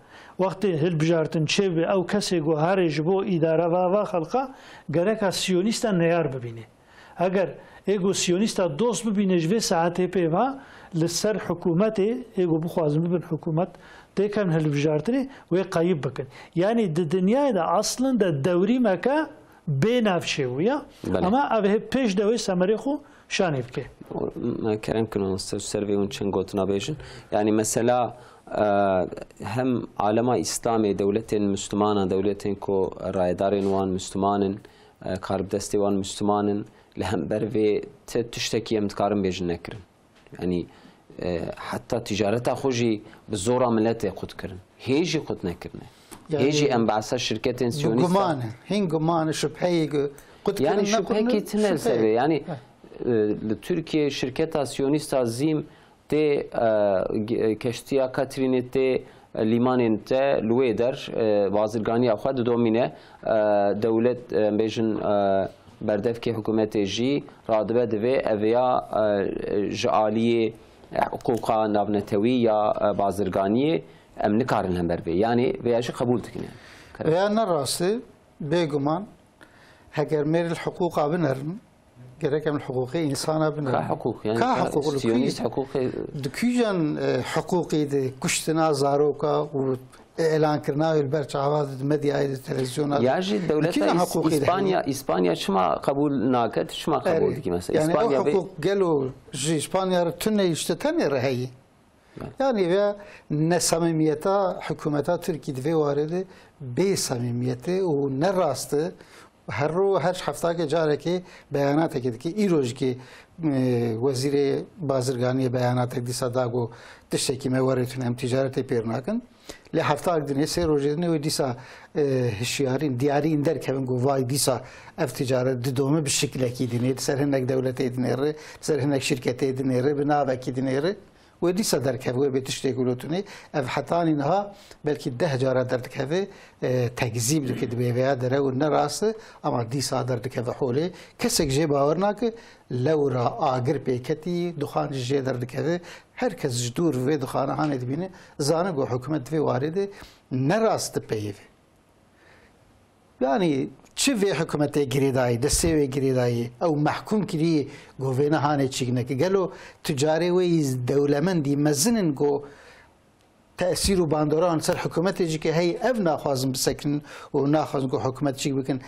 Wextê hilbijartin çêbibe, ew kesê ku herê ji bo îdare va, va xelqa gereka siyonîsta neyar bibîne. Eger ê ku siyonîsta dost bibîne ji vê saetê pê va, li ser hikûmetê, ê ku bixwazin bibin hikûmet, têkevin hilbijartinê, wê qeyib bikin. Yanî di dinyayê de aslında dewrîmeke bê navçê bû ya. Belê. Ama ev hê pêş de wê semerê xwe şanê bike. Me kerem kin, ser, ser vê hûn çend gotina bêjin. Yanî mesela, e, hem alema Îslamê, dewletên Müslümanan, dewletên ku rayedarên wan Müslüman in, e, karbidestê wan Müslüman in, li hember vê ti tiştekî em dikarin bêjin nekirin. Yanî, e, heta ticareta xwe jî bi zora miletê qut kirin. Hê jî qut nekirine. Hê jî Yanî, em behsa şirketên bi siyonîsta guman e. Hîn guman e, şüpheyê gu-, qut Yanî kirin, şüphekî nekirin, tine li ser şüpheyê. Vê. Yanî, Heh. e, li Tirkiye şirketa siyonîsta Zîm tê, e, ge-, keştiya Katrînê tê, e, lîmanên te li wê der, e, bazirganiya xwe didomîne. E, dewlet, e, em bêjin, e, berdevkê hikûmetê jî radibe divê ev ya, e, ji aliyê, e, hiqûqa navnetewî ya, e, bazirganiyê em nikarin hember vê. Yanî vê ya jî qebûl dikin yani. Veya ne rast e, bêguman, heger mêr li hiqûqa binerin, gerek em li hiqûqê însana binerin. Ka hiqûq, yani Ka ka hiqûq li siyonîst kîjan, hiqûqê di kîjan, e, hiqûqê de kuştina zaroka û êlankirina wê li ber çava de, di medyayê de, televizyona de. Ya jî Li dewleta kîjan Îs-, hiqûqê de Îspanya, heye? Îspanya çima qebûl nake, tu çima qebûl Erê. dikî mesela? Yani Îspanya o vê hiqûq gelo ji Îspanya re tune, işte tenê re heye. Yani. Yani ve nesamimiyeta hikûmeta Tirkî di vê warê de bê samimiyetê û ne rast e. Her ro, her heftakê carekê beyanatekê dike. Îro jî ki, e, Wezîrê Bazirganiyê beyanatek dîsa da, got, tiştekî me were tune, em ticaretê pêr nakin. Lê heftak dinê, sê rojê dinê wê dîsa, e, hişyarîn, diyarîn derkevin, got, vay, dîsa ev ticaret didome bi şiklekî dinê, li ser hinek dewletê dinêre, li ser hinek şirketê dinêre, bi navekî dinêre. Wê dîsa derkeve, wê bê tiştê ku lo tune. Ev hetanî niha belkî deh cara derdikeve, e, tekzîb dike, dibê vêya derew ne rast e, ama dîsa derdikeve holê. Kesek jê bawer nake, lewra agir pêketî, duxan ji jê derdikeve. Her kes ji dûr vê duxana hanê dibîne, zane ku hikûmet di vê warê de ne rast dipeyivê. Yani çi vê hikûmetê girêdayî, destê wê girêdayî, ew mehkûm kirî, ku vêne hanê çîk neke. Gelo tu carê wê yî dewlemendî mezin in ku tesîr û bandora wan ser hikûmetê jî ke hey ev naxwazin bisekinin û naxwazin ku hikûmet çîk bikin,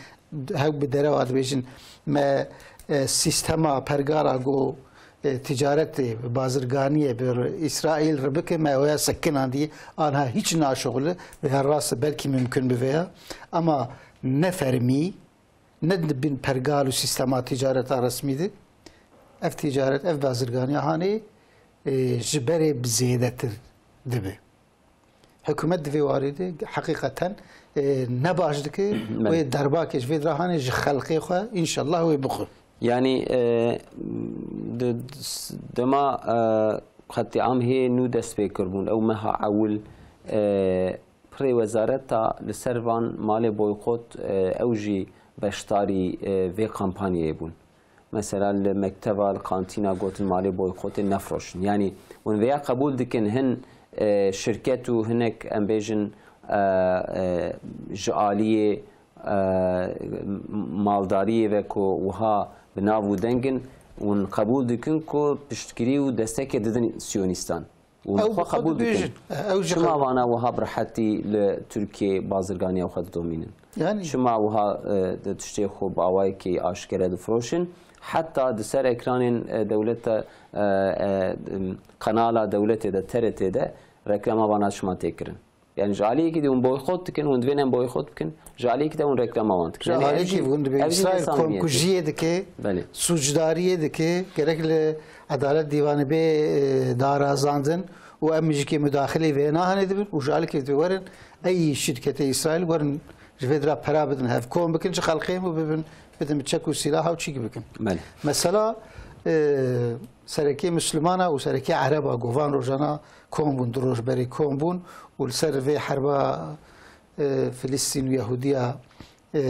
hew bi derewa dibêjin me, e, sîstema pergala ku e, ticaretê, bazirganiyê bi Îsraîl re bike, me waya sekinandî, anha hiç naşixule, vêya rast e, belkî mimkun bi vêya. Ama ne fermî, ne di bin pergal û sîstema ticareta resmî de, ev ticaret, ev bazirganiya hanê, e, ji berê bi zêdetir dibe. Hikûmet di vê warê de heqîqeten, e, ne baş dike, Belê. wê derbakê ji vê dirahanê ji xelqê xwe, înşellah, wê bixwe. Yanî, e, di, di, dema, e, xetê am hê nû dest pê kirbûn, ew meha ewil, e, pirê wezareta li ser van malê boykot, e, ew jî beşdarî, e, vê kampanyayê bûn. Mesela li mekteva, li kantîna gotin malê boykotê nefroşin. Yanî hûn vêya qebûl dikin, hin, e, şirket û hinek, em bêjin, e, e, ji aliyê, e, maldariyê ve ku wiha bi nav û deng in, hûn qebûl dikin ku piştgirî û destekê didin siyonîstan? Û Ew xwe bi xwe qebûl dikin. dibêjin. Ew jî Çima qebûl. vana wiha bi rehetî li Tirkiyê bazirganiya xwe didomînin? Yani. Çima wiha, e, di tiştê xwe bi awayekî aşkere difiroşin? Heta di ser ekranên, e, dewleta, e, e, kanala dewletê de, T R T de reklama vana çima tê kirin? Yani ji aliyekî de hûn boykot dikin, hûn divên em boykot bikin, ji aliyekî de hûn reklama wan dikin. Ji Yani ev aliyekî jî, hûn dibê ev jî Îsraîl vê samimiyetê. komkujiyê dike, Belê. sûcdariyê dike, gerek li Edalet Dîvanê bê, e, darazandin û em jî kê mudaxilê vê nahanê dibin û ji aliyekî dibê werin, ey şîrketê Îsraîl werin ji vê dira pera bidin, hev kom bikin, ji xelqê û bibin, bidin bi çek û sîlaha û çîk bikin. Belê. Mesela, e, serekê Mislimana û serekê Ereba govan rojana kom bûn, du roj berê kom bûn û li ser vê herba, e, Filistîn û Yehudiya, e,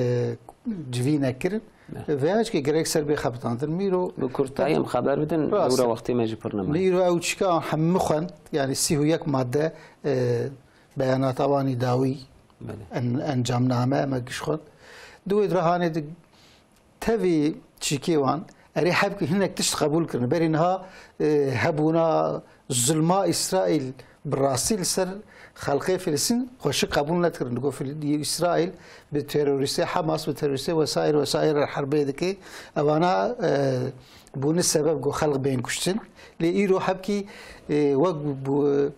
civîne kirin. Ne. Vêya jî gerek ser bê xebitandin. Mîro Bi kurtayî em xeber bidin, Rast. lewra wextê me jî pir nema. Mîro ew çika hemû xwend, yani sî û yek madde, e, beyanata wanî dawî, Belê. en-, encamname me giş xwend. Di wê dirahanê di Tevî çîkê wan, erê hebkî hinek tişt qebûl kirin. Berî niha, e, hebûna zulma Îsraîl bi rastî li ser xelkê Filistîn xweşik qebûl nedikirin. Digot Fil-, Îsraîl bi terorîstê Hamas, bi terorîstê wesaîr, wesaîr herbê dike. Evana, e, bûne sebeb ku xelk bên kuştin. Lê îro hebkî, e, wek bu,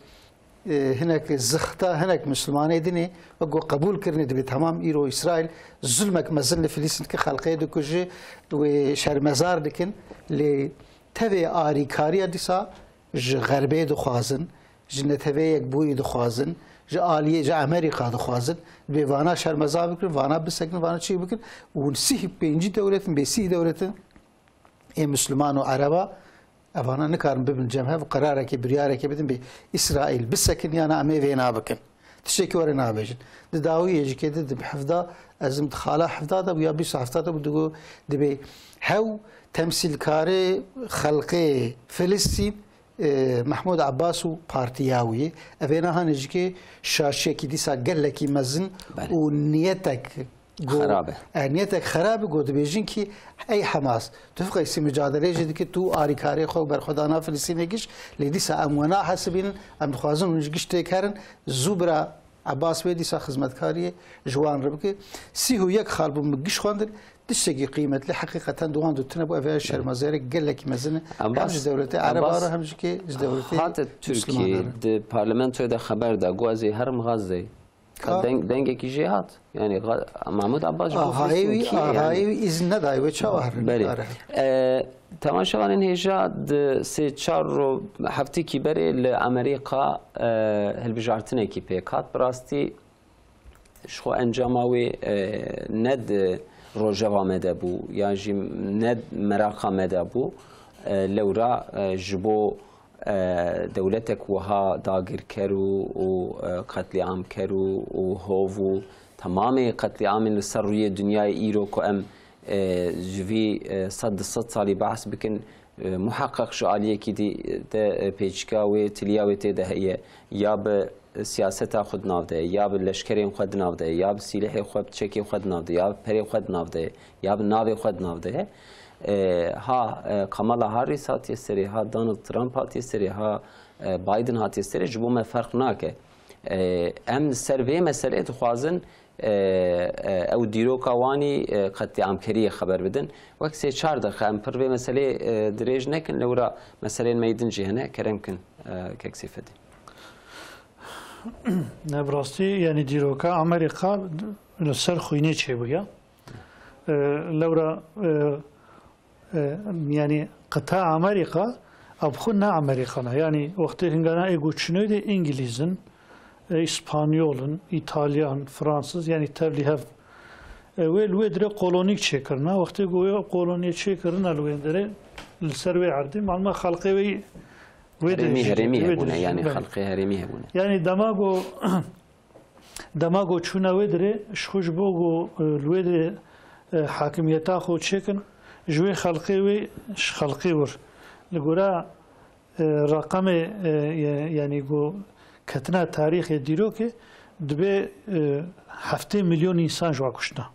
e, hinek zixta, hinek Mislimanê dinê, wek ku qebûl kirinê dibê temam îro Îsraîl zulmek mezin li Filistîn dike, xelkê dikuje, wê şermezar dikin. Lê tevê arîkariya dîsa ji Xerbê dixwazin, ji Neteweyê Yekbûyî dixwazin, ji aliyê, ji Amerîka dixwazin, dibê vana şermezar bikin, vana bisekin, vana çi bikin. Û sîh pêncî dewletin, bê sîh dewletin ê Misliman û Ereba, evana nikarin bibin cem hev, qerarekê, biryarekê bidin, bê Îsraîl bisekin, yana em ê vêna bikin. Tiştekî were nabêjin. Di dawiyê jî kê di, di hevda, ez im di xala hevda de bû ya bîst û hevda de bû, digo, dibê hew temsîlkarê xelkê Filistîn, e, Mehmûd Abbas û partiya wî. Evêna hanê jî kê şaşiyekî dîsa gelekî mezin Belê. û niyetek go, Xerab e. e, niyetek xerab e, go dibêjin kî ey Hamas, tu fiqeysî mücadeleyê jî dikî, tu arîkarê xwe û berxwedana Filistînê giş, lê dîsa em we nahesibînin, em dixwazin hûn ji giş têk herin, zû bira Abbas wê dîsa xizmetkariyê ji wan re bike. Sîh û yek xal bû min giş xwendin, tiştekî qîmetli heqîqeten di wan de tune bû, ev ya şermezarek gelekî mezin e. Hem Abbas, ji dewletê Ereba Abbas re hem jî kê ji dewletê hate Tirkiyê, Mislimanan re. Di parlamentoyê de xeber da, got ez ê herim Gazeyê. Ka- Deng, dengekî jê hat. Yani Ga-, Mahmud Abbas ji bo Ahayê Filistîn wî, kî ye yani? Ahayê wî îzin nedaye wê çawa herin? Belê. Kare. E, temaşevanên hêja di sê çar ro heftekî berê li Amerîka, e, hilbijartinekî pêk hat. Bi rastî ji xwe encama wê, e, ne di rojeva me de bû, yan jî ne meraqa me de bû. E, lewra, e, ji bo e, dewletek wiha dagirker û, û, e, qetlîamker û, û hov û temamê qetlîamên li ser rûyê dinyayê îro ku em, e, ji vî, e, sed di sed salî behs bikin, e, muheqeq ji aliyekî dî de, e, pêçika wê, tiliya wê tê de heye. Ya bi siyaseta xwe di nav de ye, ya bi leşkerên xwe di nav de ye, ya bi sîlehê xwe, bi çekê xwe di nav de ye, ya bi perê xwe di nav de ye, ya bi navê xwe di nav de ye. E, ha, e, Kamala Harris hatiye serê, ha Donald Trump hatiye serê, ha, e, Biden hatiye serê, ji bo me ferq nake. E, em li ser vê meselê dixwazin, e, e, ew dîroka wanî, e, qetlîamkeriyê xeber bidin. Wek sê çar deqe em pir vê meselê, e, dirêj nekin, lewra meseleyên me yê din jî hene, kerem kin, e, kek Seyfedîn. Ne, bi rastî, yani dîroka Amerîka li ser xwînê çêbûye. E, lewra, e, e, yani qita Amerîka, ev xwe ne Amerîkan e. Yani wextê hingana ê ku çûnê de Îngilîz in, e, Îspanyol in, Îtalyan, Fransiz, yani tevlî hev. E, wê li wê dirê kolonîk çêkirina. Wextê ku wê koloniyê çêkirina li wê dirê, li ser wê erdê, maluma xelqê wê wê Herêmî, dirê jî herêmî wê hebûne, dirê jî, yani belê. Xelqê herêmî hebûne. Yani dema ku Dema ku çûne wê dirê, ji xwe ji bo ku, e, li wê dirê, e, hakimiyeta xwe çêkin, ji wê xelqê wê, ji xelqê wir. Li gora, e, reqemê, e, ye-, yanî ku ketina tarîxê dîrokê, dibe, e, heftê milyon însan ji wa kuştina.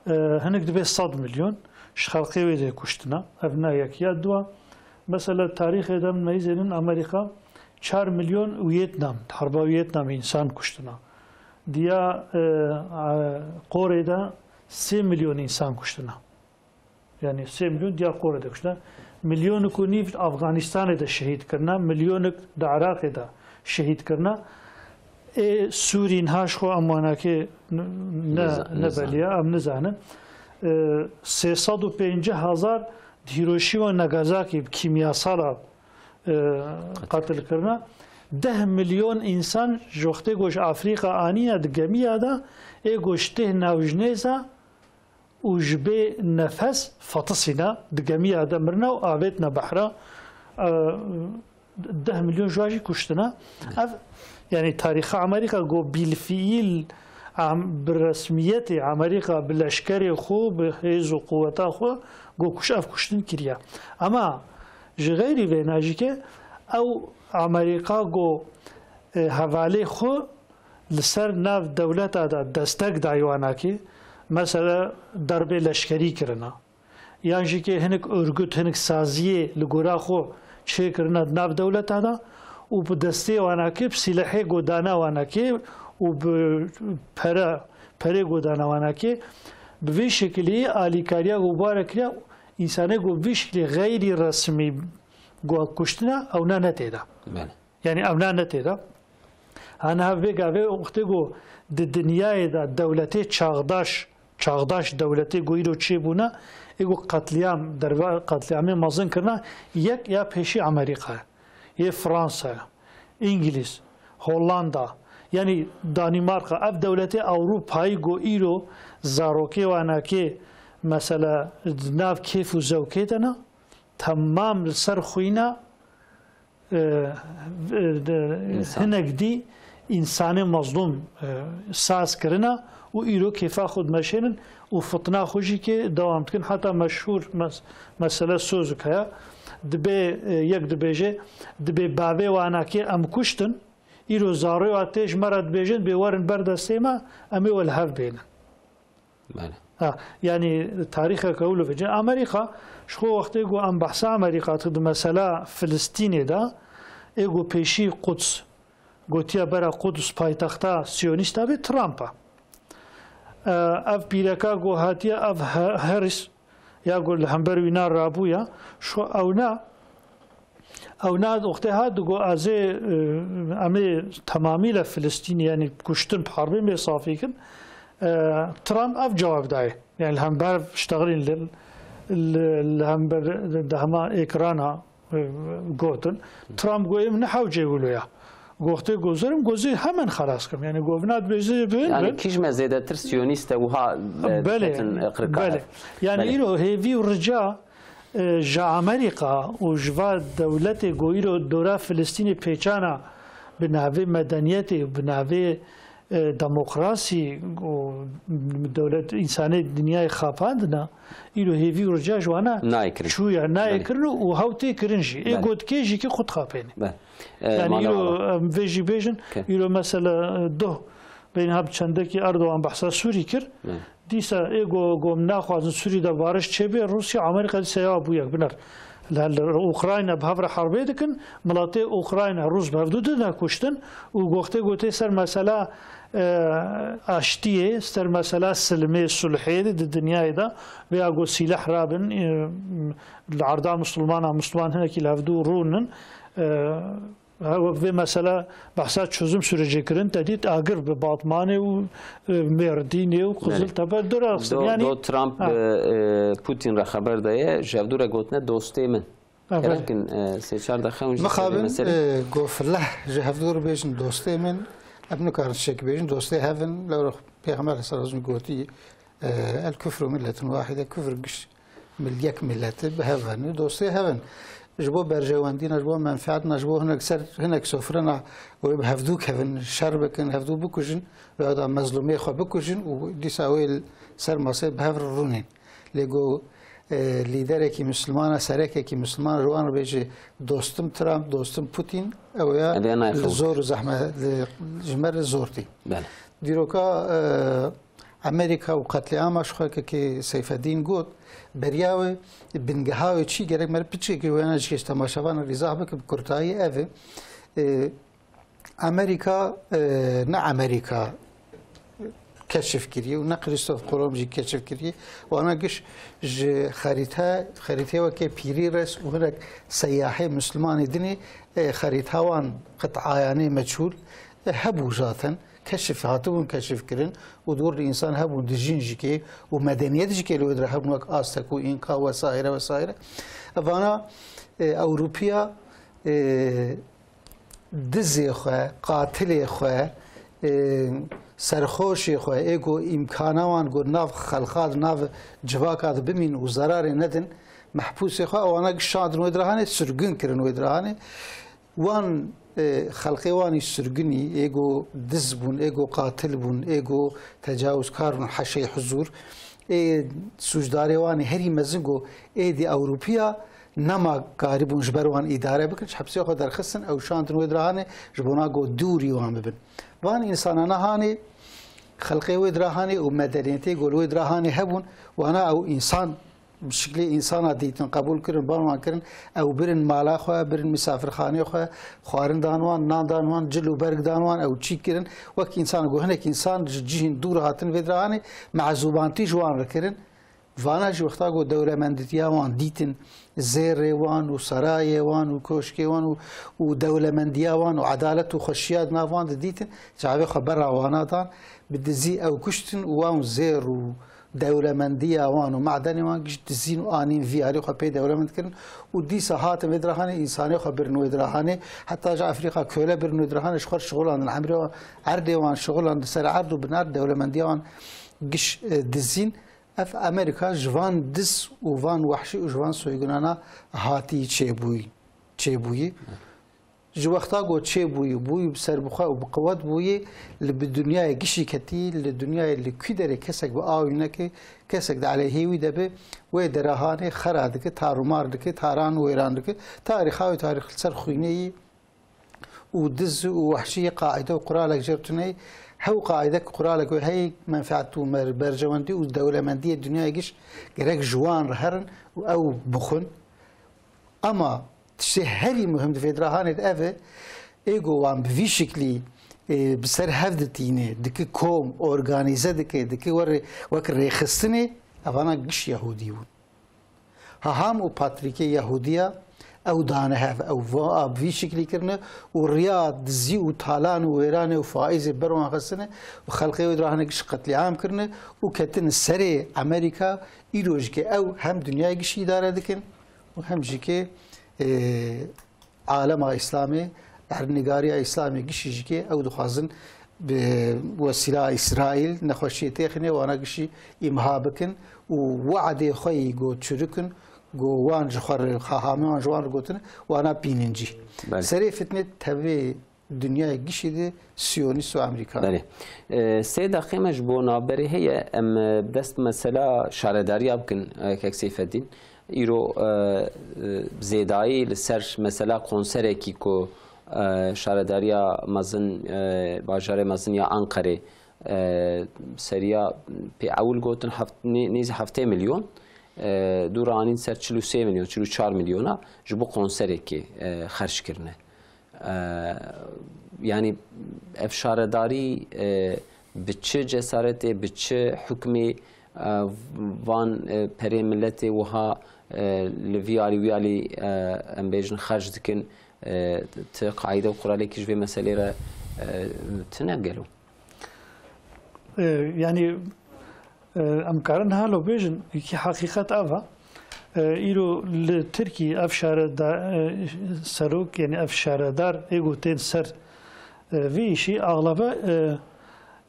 E, hinek dibe sed milyon ji xelqê wê de kuştina. Ev ne yek ya dua. Mesela tarîxê de min meyzênin Amerîka çar milyon Wiyetnam, di herba Wiyetnamê însan kuştina. Diya, e, a, Qorê de sê milyon însan kuştina. Yani sê milyon diya Qorê de kuştina. Milyonik û nîv Afganistanê de şehîd kirina, milyonik di Iraqê de şehîd kirina. Ê Sûrî niha ji xwe em wanakê n-, ne, Niza-, ne nizanin. Beliya, em nizanin. E, sê sed û pêncî hezar di Hiroşîma û Nagasakî bi kîmyasala, e, Qetil. Qetil kirina. Deh milyon însan ji wextê ku ji Afrîka aniya di gemiya de, ê ku ji têh navjinêza û ji bê nefes fetisîne, di gemiya de mirine û avêtine behra, e, deh milyon ji wan jî kuştine. Ev, yani tarîxa Amerîka go bîlfiîl am-, bi resmiyetê Amerîka bi leşkerê xwe, bi hêz û quweta xwe go kuş-, ev kuştin kiriye. Ama ji xeyrî vêna jî ke ew Amerîka go, e, hevalê xwe li ser nav dewleta de destek daywanakê, mesela derbê leşkerî kirina. Yan jî ke hinek örgüt, hinek saziyê li gora xwe çêkirina di nav dewleta de û bi destê wana kê, bi sîlehê ku dana wana kê û bi pere, perê ku dana wana kê, bi vê şekilî alîkariya ku ware kiriya, însanê ku bi vî şekilî xeyrî resmî ku kuştina, ewna ne tê de. Belê. Yanî ewna ne tê de. Aniha vê gavê wextê ku di dinyayê de dewletê çaxdaş, çaxdaş dewletê ku îro çêbûne, ê ku qetlîam, derve qetlîamê mezin kirine, yek ya pêşî Amerîka ye, yê Fransa ye, Îngilîz, Hollanda, yanî Danîmarka, ev dewletê Ewropayî ku îro zarokê wanakê, mesela, di nav kêf û zewkê de ne, temam li ser xwîna, e, e, de, Însan. hinek dî însanê mezlûm, e, saz kirine û îro kêfa xwe dimeşênin û fitna xwe jî kê dewam dikin. Heta meşhûr mes-, mesele Sozuk heye. Dibê, e, yek dibêje, dibê bavê wana kê em kuştin, îro zarê wa tê ji me re dibêjin, bê werin ber destê me, em ê we li hev bênin. Belê. Ha, yanî tarîxeke wilo vecin. Amerîka, ji xwe wextê ku em behsa Amerîka tu di mesela Filistînê de, ê ku pêşî Quds gotiye bera Quds paytexta Siyonîsta bê, Trump e. E, ev pîreka ku hatiye, ev He-, Harris, ya ku li hember wîna rabûya, ji xwe ewna, ewna wextê hat digo, ez ê, e, em ê temamî le Filistînî, yanî kuştin, bi herbê mê safî kin. E, Trump ev cewab daye. Yani li hember ştexilîn li, li, li hember dehma ekrana, e, gotin. Trump got, "Em ne hewcê wilo ya." Goxtê gozerim, gozê hemen xelas kim. Yani govna dibêje bin Yani bin. Kî ji me zêdetir siyonîst e wiha, e, Belê, diketin, e, qirka belê. hev. Yani Belê. îro hêvî û rica, e, ji Amerîka û ji va dewletê ku îro dora Filistînê pêçana bi navê medeniyetê û bi navê e, demokrasî û dewlet, însanê dinyayê xapandina, îro hêvî û rica ji wana Nayê kirin. çûye, nayê Belê. kirin û hew tê kirin jî. Ê Belê. gotkê jî ki xwe dixapêne. Belê. E, Yani mala îro, ava. em vê jî bêjin, Ke. îro mesela, e, doh, beyna bi çendekî Erdogan behsa Sûrî kir. Belê. Dîsa ê go-, gom naxwazin Sûrî de bariş çêbê, Rûsya, Amerîka dîsa ya bû yek biner. Li, li Ukrayna bi hev re herbê dikin, miletê Ukrayna, Rûs bi hevdû didine kuştin û goxtê gotê ser mesela, e, aştiyê, ser mesela silmê, sulhê di, di dinyayê de veya go sîleh rabin, e, li erda Musulmana, Musulman hinekî li hevdû rûnin, e, Ha, wek vê mesela behsa çözüm süreci kirin, te dît agir bi Batmanê û, e, Mêrdînê û Belê. Qiziltepe du re axistin. Do, Yani, do Trump, ha. e, e, Putin re xeber daye, ji hevdû re gotine dostê min. Ha, Gerek belê. in, e, sê çar deqe hûn jî Mixabin, sêrê meselê. e, go fileh ji hevdû re bêjin dostê min, em nikarin tiştek bêjin, dostê hev in, lewra Pêxember sallallahu aleyhi ve sellem gotî, e, el küfru milletin wahide, küfür giş mil-, yek millet e, bi hev in, dostê hev in. Ji bo berjewendîna, ji bo menfeetina, ji bo hinek ser, hinek sofrena wê bi hevdû kevin, şer bikin, hevdû bikujin, veya da mezlûmê xwe bikujin û dîsa wê li ser masê bi hev re rûnên. Lê go, e, lîderekî Mislimana, serekekî Misliman ji wan re bêje, dostim Trump, dostim Putin, ew ya Ev ya nayê li xew. zor û zehmet, li, ji me re zor tî. Belê. Dîroka, e, Amerîka û qetlîama ji xwe kekê Seyfedîn got, beriya wê bingeha wê çi gerek me piçekî wêna ji keş temaşevanan îzah bike bi kurtayî ev e. E, Amerîka, e, ne Amerîka keşif kiriye û ne Krîstof Kolomb jî keşif kiriye. Wana giş ji xerîte, xerîteyê weke Pîrîres û hinek seyahê Mislimanê dinê, e, xerîta wan qit'ayanê meçhûl, e, hebû zaten. Keşif hatibûn keşif kirin û dor li însan hebûn dijîn jî kê û medeniyet jî kê li wê dire hebûn wek Aztek û Înka vesaire vesaire. Evana, e, Ewropiya, e, dizê xwe, qatilê xwe, e, serxoşê xwe, ê ku îmkana wan ku nav xelqa di nav civaka de bimîn û zerarê nedin, mehbûsê xwe, ewana şandin wê dirahanê, sirgûn kirin wê dirahanê. Wan, e, xelqê wan î sirgûnî, ê ku diz bûn, ê ku qatil bûn, ê ku tecawizkar bûn, heşey huzûr, ê sûcdarê wan ê herî mezin ku êdî Ewropiya nema karibûn ji ber wan îdare bikin, ji hepsê xwe derxistin, ew şandin wê dirahanê ji bona ku dûrî wan bibin. Van însanana hanê xelqê wê dirahanê û medeniyetê ku li wê dirahanê hebûn, wana ew însan bi şiklê însana dîtin, qebûl kirin, ban wan kirin, ew birin mala xwe, birin misafirxanê xwe, xwarin dan wan, nan dan wan, cil û berg dan wan, ew çî kirin. Wek însan, ku hinek însan ji cihên dûr hatin vê dirahanê, mezûbantî ji wan re kirin. Vana jî wexta ku dewlemenditiya wan dîtin, zêrê wan û serayê wan û koşkê wan û, û dewlemendiya wan û edalet û xweşiya di nav wan de dîtin, çavê xwe bera wana dan, bi dizî ew kuştin û wan zêr û dewlemendiya wan û madenê wan giş dizîn û anîn vî alî xwe pê dewlemend kirin û dîsa hatin vê dirahanê, însanê xwe birin wê dirahanê, heta ji Efrîka köle birin wê dirahanê, ji xwe şixulandin, emrê wan, erdê wan şixulandin, ser erd û bin erd dewlemendiya wan giş, e, dizîn. Ev Amerîka ji van diz û van wehşî û ji van soygunana hatî çêbûyî, çêbûyî. Ji wexta ku çêbûyî, bûyî bi serbixwe û bi qewet bûyî, li bi dinyayê gişî ketî, li dinyayê li kû derê kesek bi awî neke, kesek di eleyhê wî de be, wê derahanê xera dike, tarûmar dike, taran wêran dike. Tarîxa wê tarîx li ser xwînê yî û diz û wehşî yê qaîde û quralek jê re tune ye. Hew qaîde ku quralek wê heyî, menfeet û mer-, berjewendî û dewlemendiyê dinyayê giş gerek ji wan re herin û ew bixwin. Ama tiştê herî muhim di vê dirahanê de ev e, ê ku wan bi vî şiklî, e, bi ser hev ditîne, dike kom, organîze dike, dike were wek rêxistinê, evana giş Yehûdî bûn. Haham û Patrîkê Yehûdiya ew dane hev, ew va bi vî şiklî kirine û riya dizî û talan û wêranê û faîzê ber wan xistine û xelqê wê dirahine giş qetlîam kirine û ketine serê Amerîka. Îro jî ke ew hem dinyayê gişî îdare dikin û hem jî ke, e, alema Îslamê, ernîgariya Îslamê gişî jî ke ew dixwazin bi wesîla Îsraîl nexweşiyê têxine, wana gişî îmha bikin û we'dê xwe yî go çirikin, go wan ji xwe re, xahamê wan ji wan re gotin, wana pînincî. Belê. Serê fitnê tevê dinyayê gişî de Siyonîst û Amerîkan. Belê. E, sê deqê me ji bo navberê heye, em, e, dest bi mesela şaredariya bikin, e, kek Seyfeddîn. Îro, e, e, zêdayî li ser mesela konserekî ku, e, Şaredariya Mezin, e, Bajarê Mezin ya Anqerê, e, seriya pê ewil gotin heft-, nê-, nêzî heftê milyon, e, dû re anîn ser çil û sê milyon, çil û çar milyona ji bo konserekê, e, xerc kirine. E, yanî ev şaredarî, e, bi çi cesaretê, bi çi hukmê, e, van, e, perê miletê wiha, e, li vî alî wî alî, e, em bêjin xerc dikin, e, ti qaîde û quralekî ji vê meselê re, e, tune gelo? E, yanî, e, em karin halo bêjin, yekî heqîqet ev e. E, îro li Tirkî ev şareda-, e, serok, yanî ev şaredar ê ku tên ser, e, vê îşî, axlebe,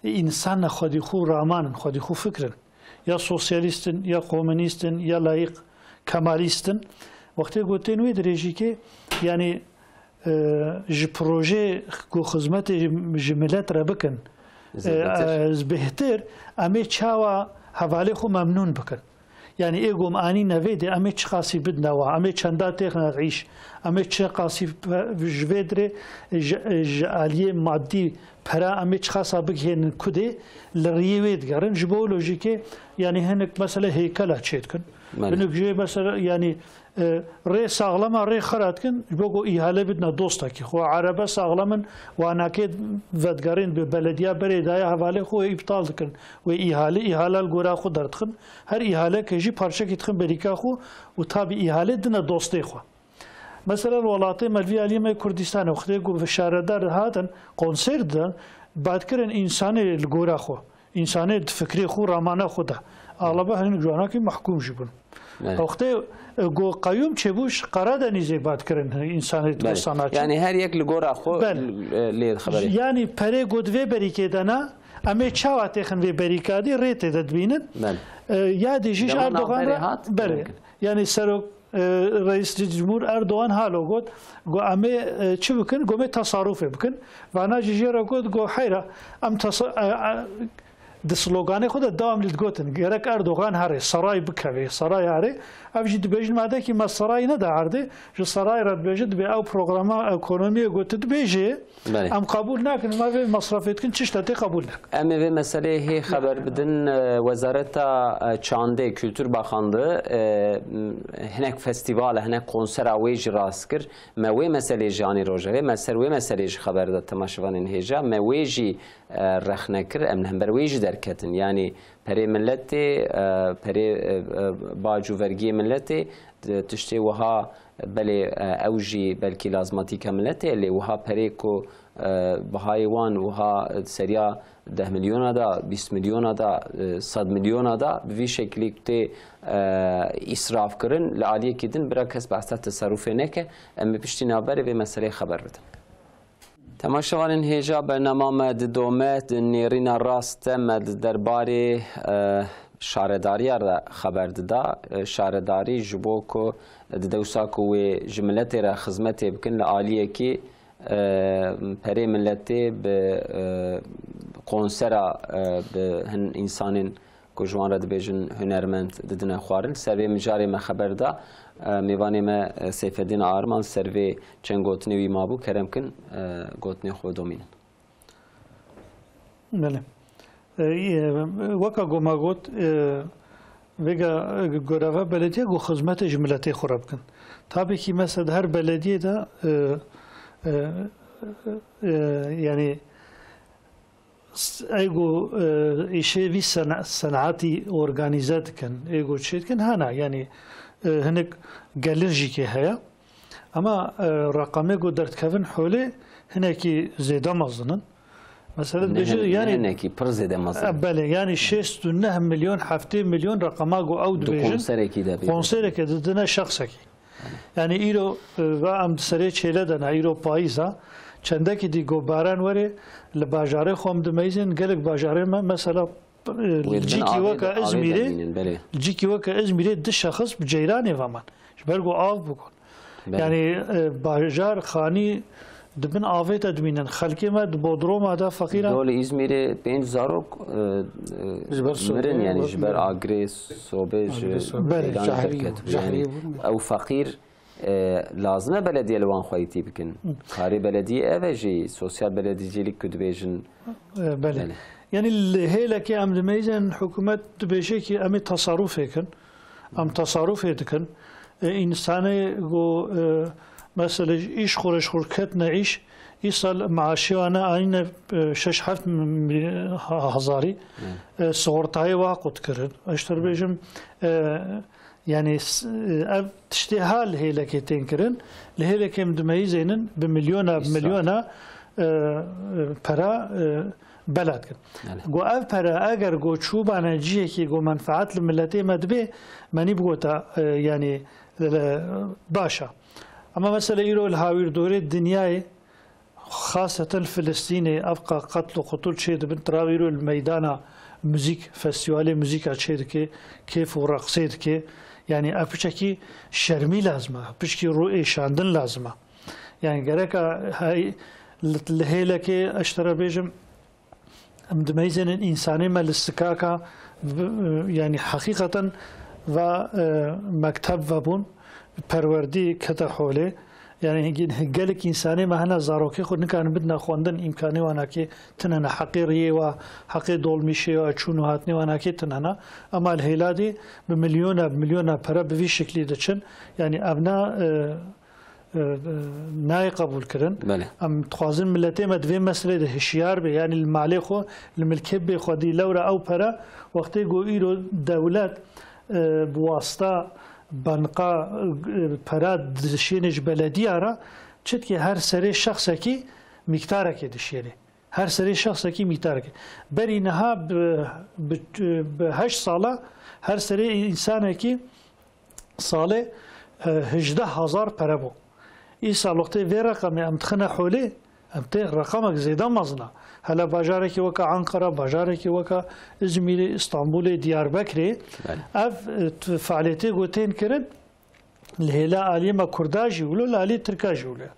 e, însan ne xwedî xwe raman in, xwedî xwe fikir in. Ya sosyalîst in, ya komunîst in, ya layîq, kemalîst in. Wextê ku tên wê dirêjîkê, yanî, e, ji projeyê ku xizmetê ji, ji milet re bikin, e, Zêdetir. e, bêhtir, em ê çawa hevalê xwe memnûn bikin? Yanî ê ku em anîne vê de, em ê çiqasî bidine wa, em ê çenda têxine îş, em ê çiqasî pe-, ji vê dirê ji, ji aliyê madî pera em ê çiqasa bigihênin kudê, li riyê wê digerin. Ji bo lojîkê, yanî hinek mesele heykela çêdikin. Belê. Hinek jê mesele, yanî, e, rê saxlema rê xera dikin, ji bo ku îhale bidine dostekî xwe. Erebe saxlem in, wanakê vedigerin bi belediya berê daye hevalê xwe îptal dikin. Wê îhale, îhale li gora xwe derdixin. Her îhaleke jî parçekî dixin berîka xwe û tabî îhale dine dostê xwe. Mesela li welatê me, li vî aliyê me Kurdistanê, wextê ku şaredar hatin, konser didin, bat kirin însanê li gora xwe, însanê di fikrê xwe, ramana xwe de. Axlebe hinek ji wanakî mehkûm jî bûn. Evet. Wextê, e, ku qeyûm çêbû, ji Karadenîzê bat kirin însanê di Belê. Sanatçî. Yani her yek li gora xwe Belê. l-, e, lê xeberê. Yani perê ku di vê berîkê de ne, em ê çawa têxin vê berîkadî, rê tê de dibînin. Belê. E, ya dî jî ji Dema Erdogan navberê re, hat, belê. belê. Yani serok, e, Reis Cumhur Erdogan halo got, go em ê, e, çi bikin? Go em ê tasarrufê bikin. Vana jî jê re got, go heyra, em tasa-, e, e, Di sloganê xwe de dewam lê digotin, gerek Erdogan herê, saray bikevê, saray herê. Ev jî dibêjin, madekî me saray neda erdê, ji saray re dibêjin, dibê ew programa ekonomiyê ku tu dibêjê, Belê. em qebûl nakin, me vê mesrefê dikin, çi tiştê qebûl nakin. Em ê vê meseleyê hê xeber bidin, e, Wezareta, e, Çandê, Kültür Bakanlığı, e, m-, hinek festîval, hinek konsera wê jî rast kir. Me wê meselê jî anî rojevê, me ser wê meselê jî xeber da temaşevanên hêja. Me wê jî e, rexne kir, em li hember wê jî derketin. Yanî perê miletê, e, perê, e, e, bac û vergiyê miletê, t-, tiştê wiha belê, e, ew jî belkî lazmatîka miletê ye, lê wiha perê ku, e, bihayê wan wiha seriya deh milyona da, bîst milyona da, e, sed milyona da, bi vî şekilî tê, e, îsraf kirin, li aliyekî din bira kes behsa teserufê neke. Em ê piştî navberê vê meseleyê xeber bidin. Temaşevanên hêja, bernama me didome, di nêrîna rast de me di derbarê, e, şaredariya re xeber dida. E, şaredarî ji bo ku di dewsa ku wê ji miletê re xizmetê bikin, li aliyekî, e, perê miletê bi, e, konsera, e, bi hin însanên ku ji wan re dibêjin hunermend didine xwarin. Ser vê mijarê me xeber da, e, mêvanê me, e, Seyfeddîn Arman ser vê çend gotinê wî mabû. Kerem kin, e, gotinê xwe domînin. Belê. E, e, weka ku me got, e, vêga, e, göreve belediye ku xizmetê ji miletê xwe re bikin. Tabî kî mesela di her belediyê de, e, e, e, yanî s-, ê ku, e, îşê vî sena-, senatî organîze dikin, ê ku çê dikin, hene, yanî, e, hinek gelir jî kê heye. Ama, e, reqemê ku derdikevin holê hinekî zêde mezin in. Mesela Ne dibêje, hin-, ne yanî, hinekî, pir zêde mezin. E, belê, yanî şêst û neh milyon, heftê milyon reqema ku ew Di dibêjin, konserekî de bê. konserekê didine şexsekî. Yanî îro, e, va em di serê çêle de ne, îro payîz e. Çendekî dî ku baran were, li bajarê xwe em dimeyzên, gelek bajarê me, mesela, e, Wê di bin cîkî avê weke de, avê Îzmîrê, demînin, belê. cîkî weke Îzmîrê du şexs bi ceyranê ve man. Ji ber ku av bû got. Belê. Yanî, e, bajar, xanî di bin avê de dimînin. Xelkê me di bodroma de feqîran. Dolê Îzmîrê pênc zarok, e, e, Ji ber sobê mirin, yanî ji ber mirin. agirê sobê ji Agirê sobê. Belê, ceyranê cehrî, derketibû. Yanî cehrî bûn. ew feqîr, e, lazim e belediye li wan xweyîtî bikin. Hı. Karê belediyê ev e jî, sosyal belediyecîlik ku dibêjin. E, belê. Belê. Yanî li hêlekê em dimeyzên hikûmet dibêje ki em ê tasarrufê kin. Em tasarrufê dikin. E, însanê ku, e, mesela îş xwe re ji xwe ketine îş, îsal maaşê wan anîne, e, şeş heft mi-, mi-, ha-, hezarî, Evet. e, sigortayê wa qut kirin. Ez ji te re bêjim, e, yanî s-, e, ev tiştê ha li hêlekê tên kirin. Li hêlekê em dimeyîzênin bi milyona, bi Îsal. milyona, e, e, pera, e, bela dikin. Belê. Go ev pere eger go çûbane cihekî go menfaet li miletê me dibê, me nî bigota, e, yanî, e, baş e. Ama mesela îro li hawirdorê dinyayê, xaseten Filistînê, ev qa-, qetl û qutul çê dibin, tira îro li meydana muzîk, festîvalê muzîka çê dike, kêf û reqsê dike. Yanî ev piçekî şermî lazim e, piçekî rû êşandin lazim e. Yanî gereka hey, li, li hêlekê ez ji te re bêjim, Em dimeyzênin însanê me li sikaka, v-, yanî heqîqeten va, e, mekteb vebûn, perwerdî kete holê. Yanî gelek însanê me hene zarokê xwe nikarin bidine xwendin, îmkanê wan akê tune ne, heqê riyê wa, heqê dolmîşê wa, çûn û hatinê wan akê tune ne. Ema li hêladê bi milyona, bi milyona pere bi vî şiklî diçin. Yanî ev ne, e, e, e, nayê qebûlkirin. Belê. Em dixwazin miletê me di vê meselê de hişyar be. Yanî li malê xwe, li milkê bê xwedî lewra ew pere, wextê ku îro dewlet, e, bi wasta banka, e, pera dişêne ji belediya re, çitkî her serê şexsekî mîktarekê dişêne. Her serê şexsekî mîktarekê. Berî niha bi, bi, bi heşt sala her serê însanekî salê, e, hejdeh hezar pere bû. Îsal wextê vê reqemê em dixine holê, em tê reqemek zêde mezin e. Hele bajarekî weke Ankara, bajarekî weke Îzmîrê, Îstanbulê, Diyarbekirê, Belê. ev, e, tu-, faaliyetê ku tên kirin, Li hêla aliyê me Kurda jî wilo, li aliyê Tirka jî wilo.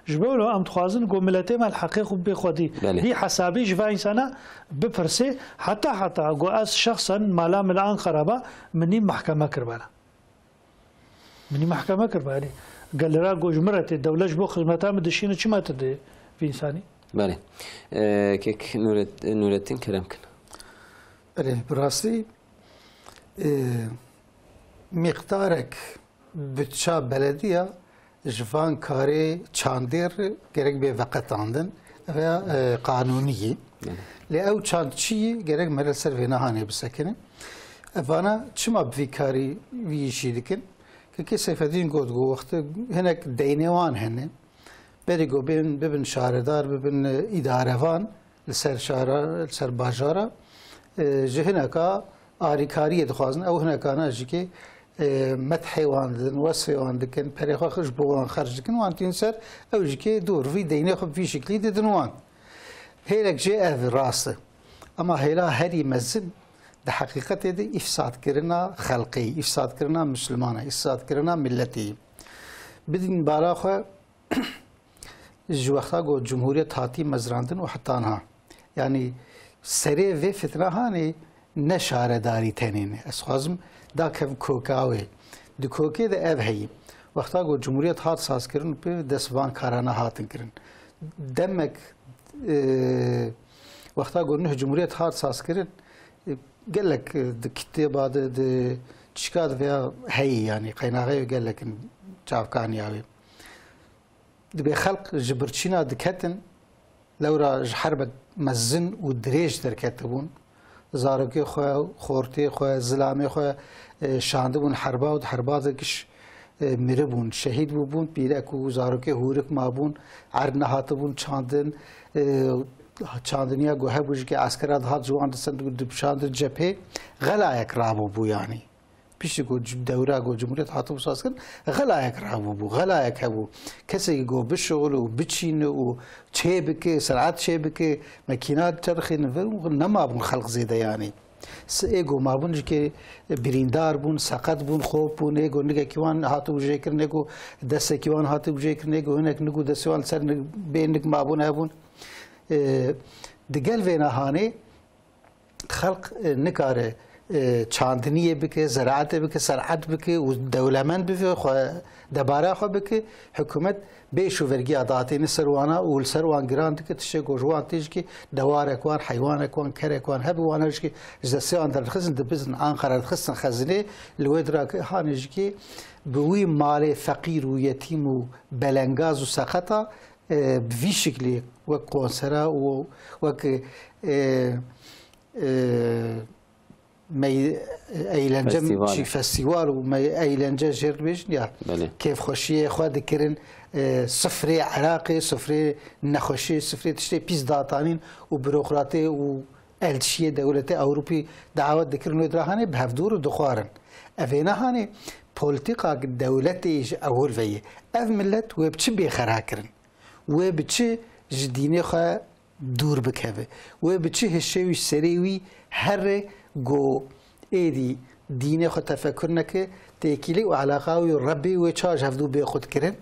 Ji bo wilo em dixwazin ku miletê me li heqê xwe bê xwedî. Belê. Vî hesabî ji va însana bipirsê, heta heta ku ez şexsen mala min li Anqara ba, min nî mehkeme kiribana. Min nî mehkeme kiribana. Yanî gelira ku ji min re tê, dewlet ji bo xizmeta min dişîne, çima tu dê vî însanî? Belê. E, kek Nuret-, Nurettin kerem kin. Belê, bi rastî, e, miqdarek Bütça belediya ji van karê çandê re gerek bê veqetandin. Ev ya, e, qanûnî yî. Belê. Lê ew çand çi yî, gerek me li ser vêna hanê bisekinin. Evana çima bi vî karî vî îşî dikin? Kekê Seyfedîn got, got, wextê hinek deynê wan hene. Berî ku bên, bibin şaredar, bibin, e, îdarevan li ser şara, li ser bajara, e, ji hineka arîkariyê dixwazin. Ew hinekana jî kê, e, methê wan didin, wesfê wan dikin, perê xwe ji bo wan xerc dikin, wan tîn ser, ew jî kê dûr vî deynê xwe bi vî şiklî didin wan. Hêlek jê ev rast e. Ema hêla herî mezin di heqîqetê de îfsadkirina xelqê, îfsadkirina Mislimana, îfsadkirina miletê. Bidin bala xwe, ji wexta ku Cumhuriyet hatî mezrandin û heta niha. Yanî serê vê fitna hanê ne şaredarî tenê ne. Ez xwazim dakev koka wê. Di kokê de ev heyî. Wexta ku Cumhuriyet hat sazkirin û pê dest van karana hatin kirin. Demek, e, wexta ku nuh Cumhuriyet hat sazkirin, e, gelek, e, di kitêba de, di çîka de veya heyî, yanî qeynaxê gelek in çavkaniya wê. Dibê xelq ji birçîna diketin, lewra ji herbek mezin û dirêj derketibûn. Zarokê xwe, xortê xwe, zilamê xwe, e, şandibûn herba û di herba de giş, e, miribûn, şehîd bûbûn, pîrek û zarokê hûrik mabûn, erd nehatibûn çandin, e, çandiniya ku hebû jî ke eskera dihat ji wan distend û dibişandin cephê, xelayek rabûbû yanî. Piştî ku c-, dewra ku Cumhuriyet hatibû sazkirin, xelayek rabûbû, xelayek hebû. Kesekî ku bişixule û biçîne û çêbike, ser'et çêbike, mekîna çerxîne, nemabûn xelq zêde yanî. S-, ê ku mabûn jî kê birîndar bûn, seqet bûn, xop bûn, ê ku nigekî wan hatibû jêkirin, ê ku destekî wan hatibû jêkirin, ê ku hinek nig û destê wan li ser nig, bê nig mabûn hebûn. E, di gel vêna hanê, Xelq, e, nikare, e, çandiniyê bike, zeraetê bike, ser'et bike û dewlemend bibe, xwe debara xwe bike, hikûmet bêş û vergiya datêne ser wana û li ser wan giran dike, tiştê ku ji wan tê jikê dewarek wan, heywanek wan, kerek wan hebe wana jikê ji destê wan derdixistin, dibizin Anqara dixistin xezinê, li wê dira hanê jikê bi wî malê feqîr û yetîm û belengaz û seqeta e, bi vî şiklî wek konsera û wek, e, e, mey-, eğlence, Festîval. Çi, festîval û me-, eğlence jê re dibêjin ya. Belê. Kêfxweşiyê xwe dikirin, e, sifrê Iraqê, sifrê nexweşiyê, sifrê tiştê pîs datanîn û burokratê û elçiyê dewletê Ewropî dawet dikirin wê dira hanê bi hevdûr û dixwarin. Evêna hanê polîtîka dewletê ji ewil ve ye. Ev milet wê bi çi bê xera kirin? Wê bi çi ji dînê xwe dûr bikeve? Wê bi çi hişê wî serê wî here go êdî dînê xwe tefekur neke, têkîlî û eleqa wî Rebbê wê ça ji hevdû bê xwe dikirin?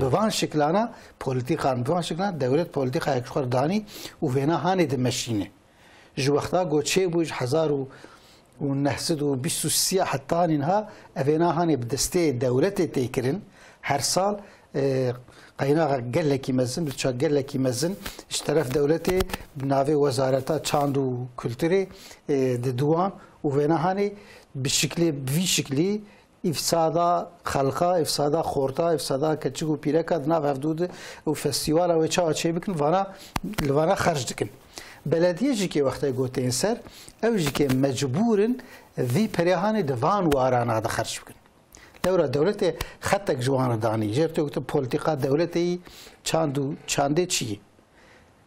Bi van şiklana polîtîkan, bi van şiklana dewlet polîtîkayek ji xwe re danî û vêna hanê dimeşîne. Ji wexta ku çêbû ji hezar û neh sed û bîst û sê heta nînha evêna hanê bi destê dewletê tê kirin. Her sal, e, qeynaxa gelekî mezin, bi ça gelekî mezin ji teref dewletê bi navê Wezareta Çand û Kulturê, e, didiwan û vêna hanê bi şiklê, bi vî şiklî Îfsada xelqa, îfsada xorta, îfsada keçik û pîreka di nav hevdû de û festîvala wê çawa çêbikin, vana, li vana xerc dikin. Belediyê jî kê wextê gotên ser, ew jî kê mecbûr in vî perê hanê di van warana de xerc bikin. Lewra dewletê xetek ji wan re danî. Jêr tê gotin polîtîka dewletê yî çand û çandê çi yî?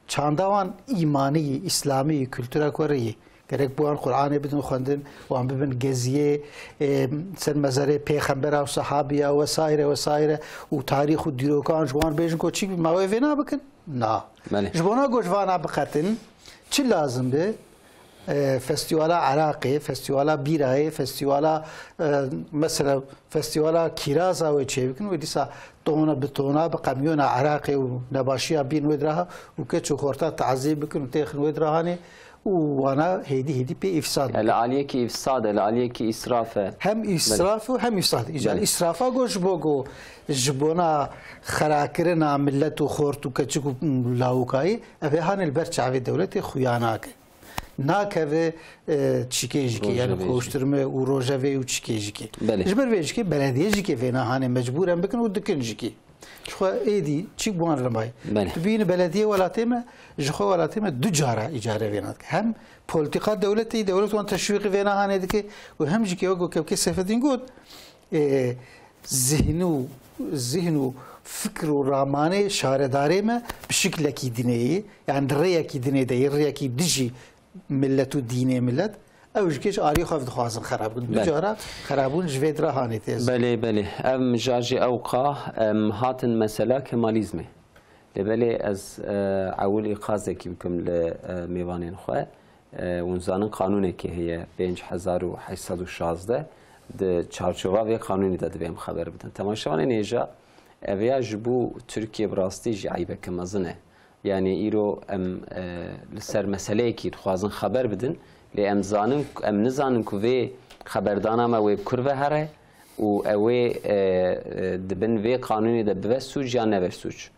Çanda wan îmanî yî, îslamî yî, kultura ku re yî. Gerek bi wan Qur'anê bidin xwendin, wan bibin geziyê, e, ser mezerê pêxembera û sehabiya wesaire wesaire û tarîx û dîrokan ji wan bêjin ku çi ma wê vêna bikin? Na. Belê. Ji bona ku ji vana biqetin, çi lazim be? E, festîvala Iraqê, festîvala bîrayê, festîvala, e, mesela festîvala kîraza wê çêbikin, wê dîsa tona bi tona, bi qemyona Iraqê û nebaşiya bîn wê diraha û keç û xorta tazî bikin û têxin wê dirahanê û wana hêdî hêdî pê îfsad bikin. Li aliyekî îfsad e, li aliyekî îsraf e. Hem îsraf û hem îfsad. Îcar îsrafa got ji bo ku ji bona xerakirina millet û xort û keçik û lawikayî, ev ê hanê li ber çavê dewletê xuya nake. Nakeve, e, çîkê jikê, yani Rojevê jikê. Koşturme û rojevê û çîkê jikê. Belê. Ji ber vê jikê belediye jikê vêna hanê mecbûren bikin û dikin jikê. Ji xwe êdî çîk bi wan re mayî. Belê. Tu bînî belediye welatê me, ji xwe welatê me du cara îcare vêna dike. Hem politika dewletê, dewlet wan teşwîqî vêna hanê dike û hem jikê wek ku kevkê Seyfedîn got, e, zihn û, zihn û fikr û ramanê şaredarê me bi şiklekî dinê ye, yani di rêyekî dinê de ye, rêyekî dijî millet û dînê millet, ew ji kêş alî xwe dixwazin xerab bikin. Du Belê. Cara xerabûn ji vê dira hanê tê. Belê, belê. Ev mijar jî ewqa, em, hatin mesela Kemalizmê. Lê belê ez, e, ewil îqazekî bikim li, e, mêvanên xwe. E, hûn zanin qanûnekê heye pênc hezar û heşt sed û şazdeh, di çarçova vê qanûnê de divê em xeber bidin. Temaşevanên hêja, ev ya ji bo Tirkiye bi rastî jî eybeke mezin e. Yani îro em, e, li ser meseleyekî dixwazin xeber bidin, lê em zanin, em nizanin ku vê xeberdana me wê bi kur ve here û ew ê, e, e, di bin vê qanûnê de bibe sûc ya nebe sûc.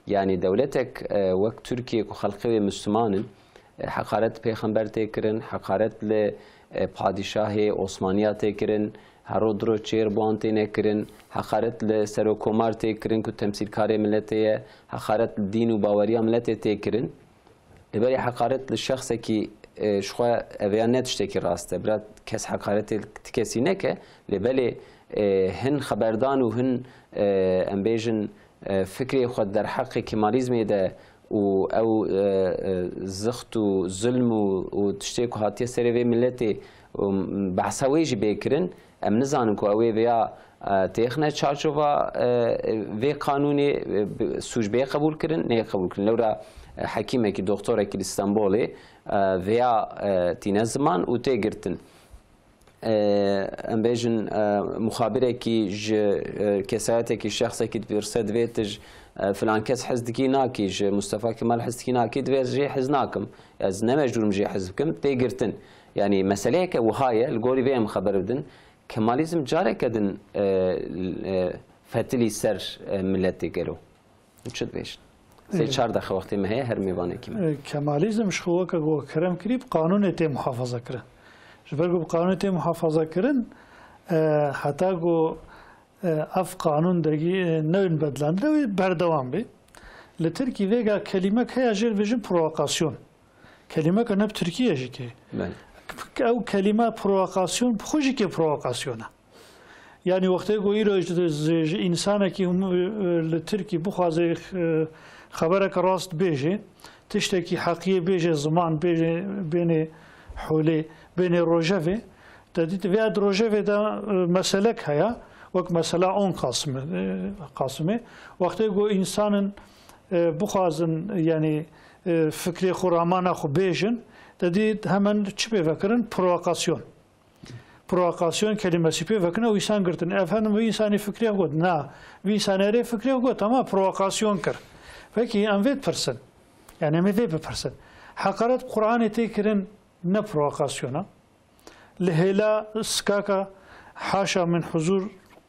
Yani dewletek, e, wek Tirkiye ku xelkê wê Misliman in, e, heqaret li pêxember tê kirin, heqaret li, e, padîşahê Osmaniya tê kirin, hero diro çêr bi wan tê nekirin, heqaret li serokkomar tê kirin ku temsîlkarê miletê ye, heqaret li dîn û baweriya miletê tê kirin. Lê belê heqaret li şexsekî, e, ji xwe ev ya ne tiştekî rast e. Bira kes heqaretê ti kesî neke, lê belê, e, hin xeberdan û hin, e, em bêjin, e, fikrê xwe derheqê Kemalîzmê de û ew, e, e, zixt û zulm û, û tiştê ku hatiye serê vê miletê û behsa wê jî bê kirin, em nizanin ku ew ê vêya, e, têxine çarçova, e, vê qanûnê, e, bi, sûc bê qebûl kirin, neyê qebûl kirin. Lewra, e, hekîmekî, doktorekî li Stenbolê, e, vêya, e, tîne ziman û tê girtin. E, em bêjin, e, muxabirekî ji, e, kesayetekî, şexsekî dipirse, divê tu ji, e, filan kes hez dikî nakî, ji Mustafa Kemal hez dikî nakî, divê ez jê hez nakim. Ez ne mecbûr im jê hez bikim, tê girtin. Yani meseleyeke wiha ye, li gorî vê em xeber bidin. Kemalizm careke din, e, e, fetilî ser, e, miletê gelo. Çi dibêjin? Sê Evet. çar deqe wextê me heye, her mêvanekî me. E, Kemalizm ji xwe weke ku kerem kirî bi qanûnê tê muhafaza kirin. Ji ber ku bi qanûnê tê muhafaza kirin, e, heta ku, e, ev qanûn degî, e, neyên bedlandin, ew ê berdewam bê. Li Tirkî vêga kelîmek heye jê dibêjin provokasyon. Kelîmeke ne bi Tirkî ye jî ke. Belê. Ew kelîme provokasyon, bi xwe jî ke provokasyon e. Yani wextê ku îro ji, ji, ji însanekî hûn, e, li Tirkî bixwaze, e, xebereke rast bêje, tiştekî heqiyê bêje, ziman bêje, bêne holê, bêne rojevê, te dît vêya di rojevê de, e, meselek heye, wek mesela on Qasimê, e, Qasimê. Wextê ku însanin, e, bixwazin, yani, e, fikrê xwe, ramana xwe bêjin, te dît hemen çi pê vekirin? Provokasyon. Provokasyon kelimesî pê vekin, ew însan girtin. Efendim, vî însanî fikrê got. Na, vî însanê erê fikrê got, ama provokasyon kir. Pekî, em vê dipirsin. Yani, em ê vê bipirsin. Heqaret Qur'anê tê kirin, ne provokasyon e. Li hêla sikaka haşa min huzur,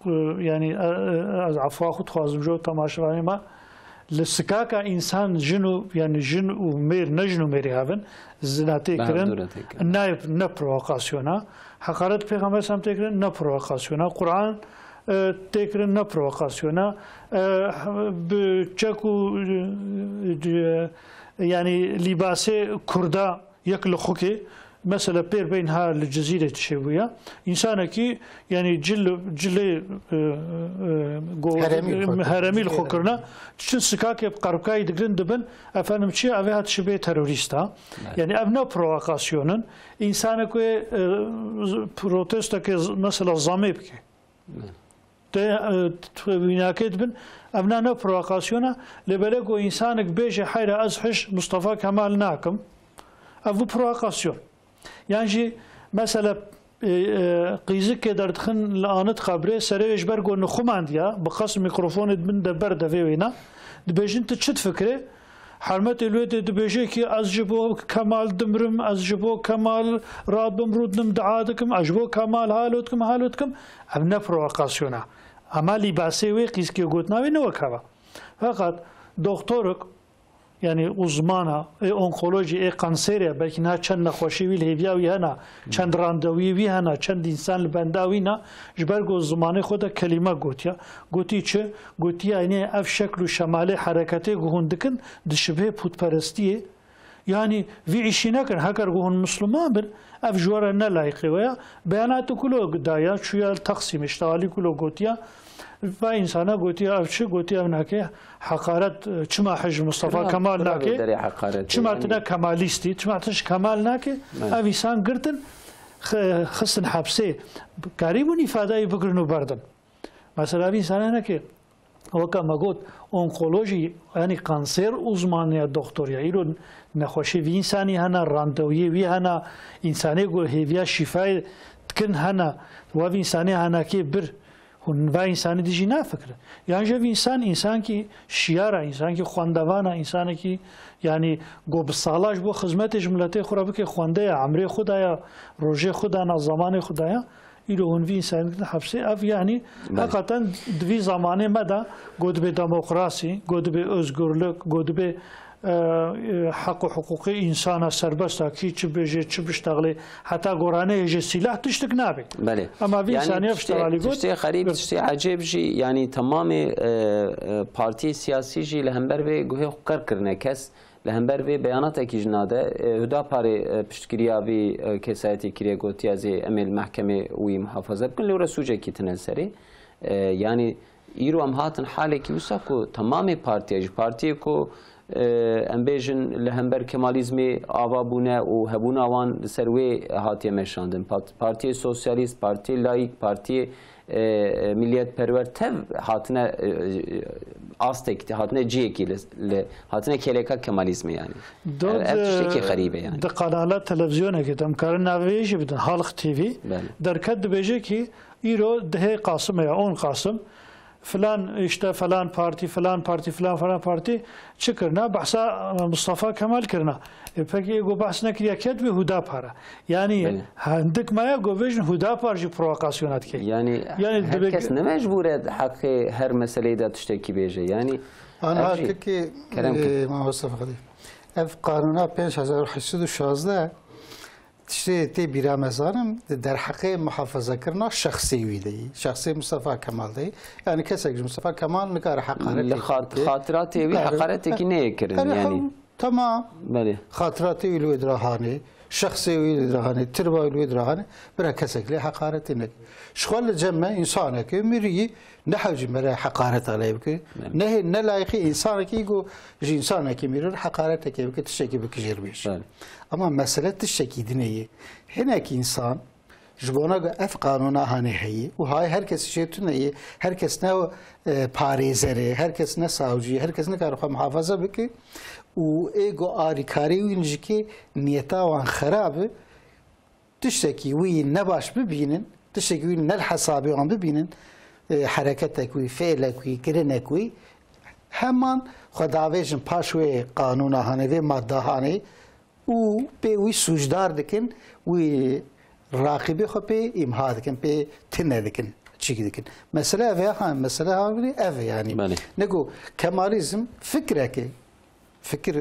e, yani, e, e, ez efwa xwe dixwazim ji temaşevanê me. Li sikaka însan jin û, yani jin û mêr, ne jin û mêrê hev in, zina tê Be kirin, hevdûre tê kirin. Ne, ne provokasyon e. Heqaret Pêxember Sam tê kirin, ne provokasyon e. Quran, e, tê kirin, ne provokasyon e. E, bi çek û, e, e, yani lîbasê Kurda yek li xwikê, mesela pêr bêjin ha li Cizîrê çêbûya, însanekî, yani cil, cilê, e, e, go-, Heremî li xwe kirine. Heremî li xwe kirine, diçin sikakê bi qerbikayî digirin dibin, efendim çi, ev ê hat şibê terorîst ha. Evet. Yani ev ne provokasyon in, însanek wê, e, z-, protesteke z-, mesela zamê bike. Te, e, t-, wînakê dibin, ev ne, ne provokasyon e, lê belê ku însanek bêje, heyra ez hiş Mustafa Kemal nakim, ev bû provokasyon. Yan jî mesela, e, e, qîzikê derdixin li anit xebrê serê wê ji ber ku nixumandiya, bi qas mîkrofonê di bin de ber devê wêna, dibêjin tu çi difikirê? Hermetê li wê dê dibêje ki ez ji bo Kemal dimrim, ez ji bo Kemal rabim rûdinim dua dikim, ez ji bo Kemal halo dikim, halo dikim. Ev ne provokasyon e. Ama lîbasê wê qîzkê gotina wê ne wek hev e. Feqet doktorik, yanî uzmana ê onkolojî, ê kanserê, belkî niha çend nexweşî wî li hêviya wî hena, çend randewiyê wî hena, çend însan li benda wî ne, ji ber ku zimanê xwe de kelîme gotiya. Gotî çi? Gotiya, yanî ev şekl û şemalê hereketê ku hûn dikin, dişibihê pûtperestiyê. Yanî vî îşî nekin, heker ku hûn misliman bin, ev ji we re ne layîqê we ya. Beyanatê ku lo daye, çûya li Taksimê, işte alî ku lo gotiya, va însana gotiya, ev çi? Gotiya, ev nake heqaret, çima hij Mustafa Kemal nake? Çima tu ne Kemalîstî? Çima tu ji Kemal nake? Ev însan girtin, xi-, xistin hepsê. Karîbûn îfadeyê bigirin û berdin. Mesela, ev însan hene ki, weke me got, onkolojî, yanî kanser uzmanî ya, doktor ya. Îro nexweşî vî însanî hene, randewiyê wî hene, însanê ku hêviya şîfayê dikin hene, we vî însanê henekê bir, hûn va însanî dijî nafikirin. Yan jî ev însan, însankî şiyar e, însankî xwendevan e, însanekî, yanî, ku bi sala ji bo xizmetê ji miletê xwe re bike, xwendeye, emrê xwe daye, rojê xwe dana, zemanê xwe daye. Îro hûn vî însanî dikin hepsê. Ev, yanî, heqeten di vî zamanê me de, ku dibê demokrasî, ku dibê özgürlük, ku dibê, e, e, heq û hiqûqê însana serbest a, kî çi bêje, çi biştexlê, heta gorane hêjê sîlah tiştik nabe. Belê. Ema vî însanî ev tiştê, tiştê xerîb, tiştê ecêb jî, yanî, temamê, e, e, partiyê siyasî jî li hember vê guhê xwe qir kirine. Kes li hember vê beyanatekî jî nade. E, Hudaparê, e, piştgiriya vî, e, kesayetê kiriye, gotiye, ez ê, em ê li mehkemê wî muhafaza bikin, lê were sûcekî tine serê. E, yanî îro em hatin halekî wisa ku temamê partiya jî, partiyê ku, e, em bêjin li hember Kemalîzmê ava bûne û hebûna wan li ser wê hatiye meşandin. Pat-, Partiyê Sosyalîst, Partiyê Layîk, Partiyê e, miliyetperwer tev hatine, e, e, astek, hatine ciyekî li, li, hatine kêleka Kemalizmê yani. Ev, ev tiştekî xerîb e yani. Di kanala televizyonekê de em karin navê jî bidin, Halk T V. Belê. Derket dibêje ki îro dehê Qasim ya, on Qasim, filan işte falan parti, falan parti, falan falan parti çi kirina? Behsa, e, Mustafa Kemal kirina. E, peki, ê ku behs nekiriye, ket bi Hudapar e. Yani, belê, hindik me ya ku bêjin Hudapar jî provokasyona dike. Yani, yani her kes ne mecbur e heqê her meseleyê de tiştekî bêje. Yani, anha ev jî, kekê, kerem e, kir. Mamosta Fexrî. Ev qanûna pênc hezar û heşt sed û şazdeh tiştê tê bîra me zanim, di derheqê muhafazekirina şexsê wî de yî, şexsê Mustafa Kemal de yî. Yani kesek ji Mustafa Kemal nikare heqaretê, li xat-, bike, xatiratê wî nikare heqaretekî neyê kirin, yani. Tamam. Belê. Xatiratê wî li wê dira hanê, şexsê wî li dira hanê, tirba wî li wê dira hanê, bira kesek lê heqaretê neke. Ji xwe li cem me însaneke mirî, ne hewcî me re heqareta lê bike. Belê. Ne, ne layîqî însanekî ku ji însanekî mirî re heqaretekê bike, tiştekî bike jêr bêje. Belê. Ama mesele tiştekî dinê ye. Hinek însan, ji bona ku ev qanûna hanê heye û hay her kes jê tune ye, her kes ne, e, parêzer e, her kes ne savcî ye, her kes nikare xwe muhafaza bike û ê ku alîkarî wî jikê niyeta wan xerab e, tiştekî wî ne baş bibînin, tiştekî wî ne li hesabê wan bibînin, e, hereketek wî, fiilek wî, kirinek wî, heman xwe davêjin paş wê qanûna hanê, vê madda hanê, û pê wî sûcdar dikin, wî raqîbê xwe pê îmha dikin, pê tune dikin, çîk dikin. Mesele ev e, ha, mesele ha ev e yani. Belê. Ne ku Kemalizm fikrek e, fikir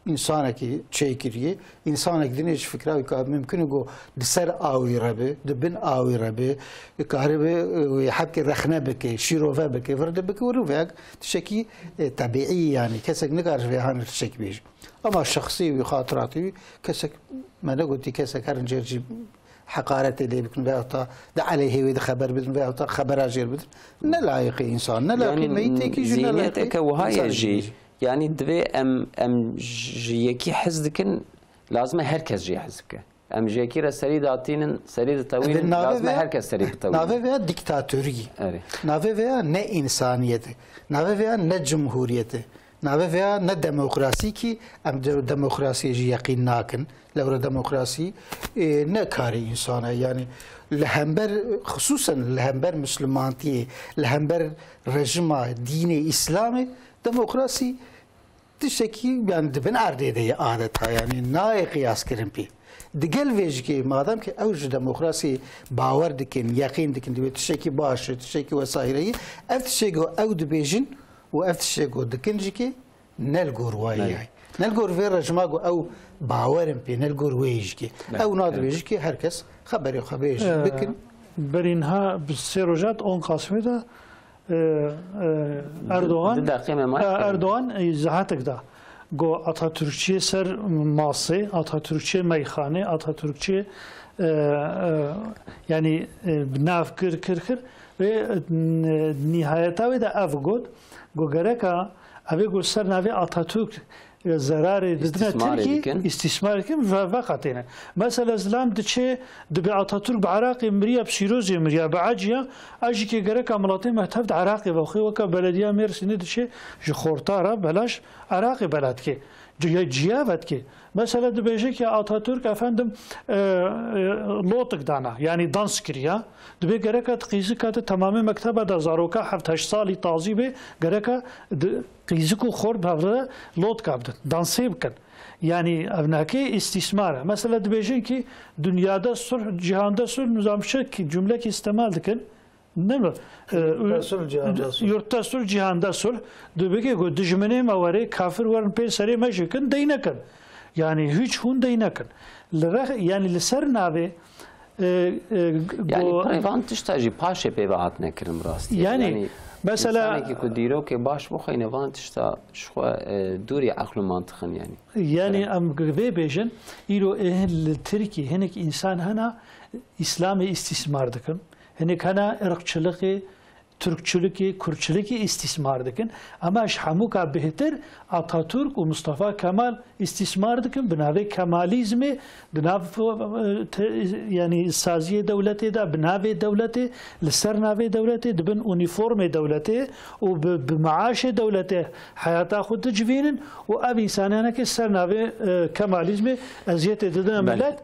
însanekî çêkiriye, însanek dinê ji fikra wî ka mimkun e ku di ser awî re be, di bin awî re be, karibe, e, wî hebkê rexne bike, şîrove bike, virde bike û rûvek tiştekî, e, tebîî yani. Kesek nikare ji vê hanê tiştek bêje. Ama şexsî wî, xatiratê wî, kesek, me negotî kesek herin jêr jî heqaretê lê bikin veyahut da di aleyhê wê de xeber bidin veyahut da xebera jêr bidin. Ne layîqê însan, ne layîqê meyîtekî jî, ne layîqê însanekî jî. Yani divê em, em ji yekî hez dikin, lazim e her kes jê hez bike. Em ji yekî re serî datînin, serî ditewînin, lazim e her kes serî bitewîne. Navê vê ya dîktatorî. Erê. Navê vê ya ne însaniyet e. Navê vê ya ne cumhuriyet e. Navê vêya ne demokrasî kî em de-, demokrasiyê jî yeqîn nakin. Lewre demokrasî, e, ne karê însan e. Yanî li hember, xisûsen li hember Mislimantiyê, li hember rejima dînê Îslamê, demokrasî tiştekî, yanî di bin erdê de ye adeta. Yanî nayê qiyaskirin pê. Digel vê jî kê, madem ki ew ji demokrasiyê bawer dikin, yeqîn dikin, divê tiştekî baş e, tiştekî wesayîreyî, ev tiştê ku ew dibêjin û ev tiştê ku dikin jî kê, ne li gor wayê Belê. ye. Ne li gor vê rejima ku ew bawer in pê, ne li gor wê jî kê. Belê, Ew nadibêjin belê. kê her kes xeberê xwe bêjin, Ee, bikin. Berî niha bi sê roja di on Qasimê de, e, e, Erdogan, Di deqê me maç e, kirin. Erdogan, e, izahatek da. Go Atatürkçiyê ser masê, Atatürkçiyê meyxanê, Atatürkçiyê, e, e, yanî, e, bi nav kir, kir, kir. Ve, e, nihayeta wê de ev got, go gereka ev ê got ser navê Atatürk, e, zerarê didine Îstîsmarê Tirkî, dikin. îstîsmar dikin ve veqetêne. Mesela zilam diçê, dibe Atatürk bi Iraqê miriya, bi Sîrozê miriya, bi Eciya, a jî kê gereka miletê me tev di Iraqê ve. Xwê weke belediya Mêrsînê diçê ji xorta re belaş Iraqê bela dike. Ciya, ciya ve dike. Mesela dibêje ki Atatürk efendim, e, e, lotik dana, yani dans kiriya. Dibe gereka di qîzika di temamê mekteba de zaroka heft heşt salî tazî bê, gereka di qîzik û xort bi hev re lotka bidin, dansê bikin. Yani ev nake îstîsmar e. Mesela dibêjin ki dünyada sulh, cihanda sulh, nizam şek cümlekî istemal dikin. Ne mi? E, Yurtta sulh, cihanda sulh. Yurtta sulh, cihanda sulh. Dibêje ku dijminê me were, kafir werin pê serê me jê kin, dey nekin. Yani hiç hûn dey nekin. Li re-, yani li ser navê, e, e, Yani go- pirê van tişta jî paşê pê ve hatine kirin bi rastî. Yani, Yani mesela insanekî ku dîrokê baş bixweyne van tişta ji xwe, e, dûrî eql û mantiq in yani. Yani Kerem. em vê bêjin, îro ê hin li Tirkî hinek însan hena Îslamê îstîsmar dikin. Hinek hena irqçilikê, Tirkçilikê, Kurdçilikê îstîsmar dikin. Ama ji hemûka bêhtir Atatürk û Mustafa Kemal îstîsmar dikin. Bi navê Kemalîzmê, di nav, e, te-, yani saziyê dewletê de, bi navê dewletê, li ser navê dewletê, di bin unîformê dewletê û bi, bi maaşê dewletê heyata xwe dicivînin û ev însananekê ser navê, e, Kemalîzmê eziyetê didine Belê. milet.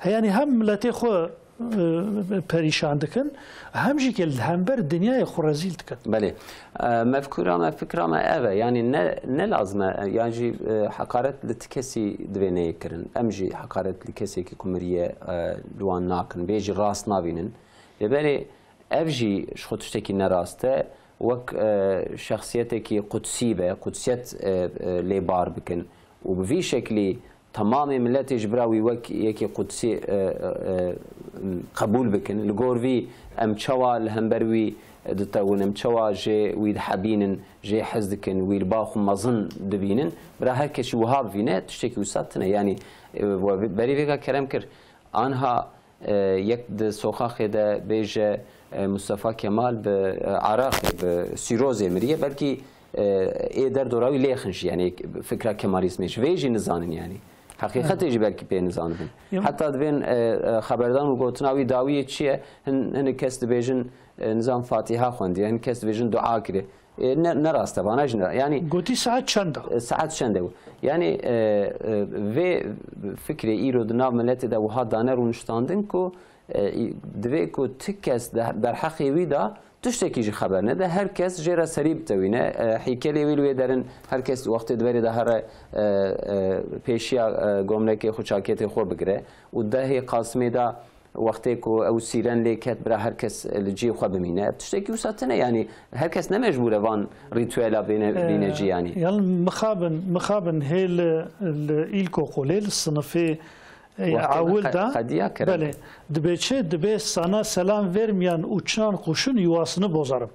E, yani hem miletê xwe e, perîşan dikin, hem jî ke li hember dinyayê xwe rezîl dikin. Belê. E, mefkûra me, fikra me ev e. Yanî ne, ne lazim e, yan jî, e, heqaret li ti kesî divê neyê kirin. Em jî heqaret li kesekî ku miriye, e, li wan nakin. Vê jî rast navînin. Lê belê ev jî ji xwe tiştekî nerast e. Wek, e, şexsiyetekî qudsî be, qudsiyet, e, e, lê bar bikin û bi vî şeklî temamê miletê ji bira wî wek yekî qudsî, e, e, e, qebûl bikin. Li gor vî em çawa li hember wî ditewin, em çawa jê wî dihebînin, jê hez dikin, wî li ba xwe mezin dibînin. Bira her kes jî wiha bivîne, tiştekî wisa tune. Yanî, e, we berî vêga kerem kir. Anha, e, yek di soqaxê de bêje, e, Mustafa Kemal bi, e, Iraqê, bi Sîrozê miriye, belkî, e, ê derdora wî lêxin jî, yanî fikra Kemalîzmê ji vê jî nizanin yanî. Heqîqetê jî belkî pê nizanibin. Heta dibên, e, e, xeberdan û gotina wî dawiyê çi ye? Hin, hinek kes dibêjin, e, nizam Fatîha xwendiye, hinek kes dibêjin dua kiriye. E, ne, ne rast e, vana jî ne. Yanî Gotî saet çend e? E, saet çend e? Yanî, e, e, vê fikrê îro di nav miletê de wiha dane rûniştandin ku, e, î-, divê ku ti kes de, derheqê wî de tiştekî jî xeber nede, her kes jê re serî bitewîne. E, hîkelê wî li wê derin, her kes wextê di berê de here, e, e, pêşiya, e, gomlekê xwe, çaketê xwe bigire û dehê Qasimê de Wextê ku ew sîren lê ket, bira her kes li cihê xwe bimîne. Ev tiştekî wisa tune, yanî her kes ne mecbûr e van rîtuela bêne, Ee, bîne cî, yanî. Yalnız mixabin, mixabin hê li, li îlkokulê, li sinifê, e, Wextê me ewil qe-, de, qediya kirin. Belê, dibê çi? Dibê sana selam vermeyen uçan kuşun yuvasını bozarım.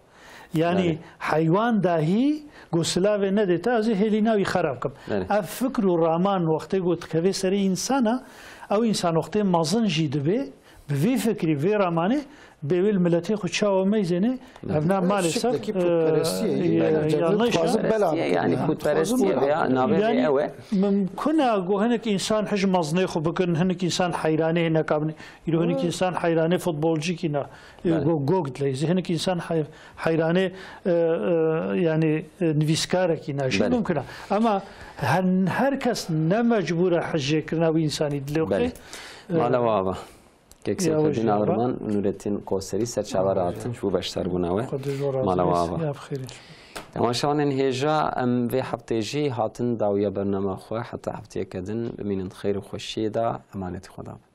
Yani Belê. heywan dahi go silavê nedê te, ez ê hêlîna wî xerab kim. Belê. Ev fikr û raman wextê go dikeve serê însana, ew însan wextê mezin jî dibe, Bi vî fikrî, vê ramanê bê wê li miletê xwe çawa meyzêne, ev na maalesef, şiklekî putperestiyê, e, yanlış e. Putperestiyê, yani putperestiyê veya navê ew e. Mimkun e ku hinek însan hij mezinê xwe bikin, hinek însan heyranê hêneka bin. Îro hinek însan heyranê futbolcîkî ne. E, go-, gog dileyzî. Hinek însan hey-, heyranê, e, e, yani, e, nivîskarekî ne. Jî mimkun e. Ama her, her kes ne mecbûr e hijêkirina wî însanî dilê xwe. Mala we ava. Kek Seyfeddin Agirman û Nurettin Koserî ser çava re hatin ji bo beşdarbûna we. Mala we ava. Temaşevanên hêja, em vê heftê jî hatin dawiya bernama xwe. Heta hefteyeke din bimînin di xeyr û xweşiyê de, emanetî Xweda bin.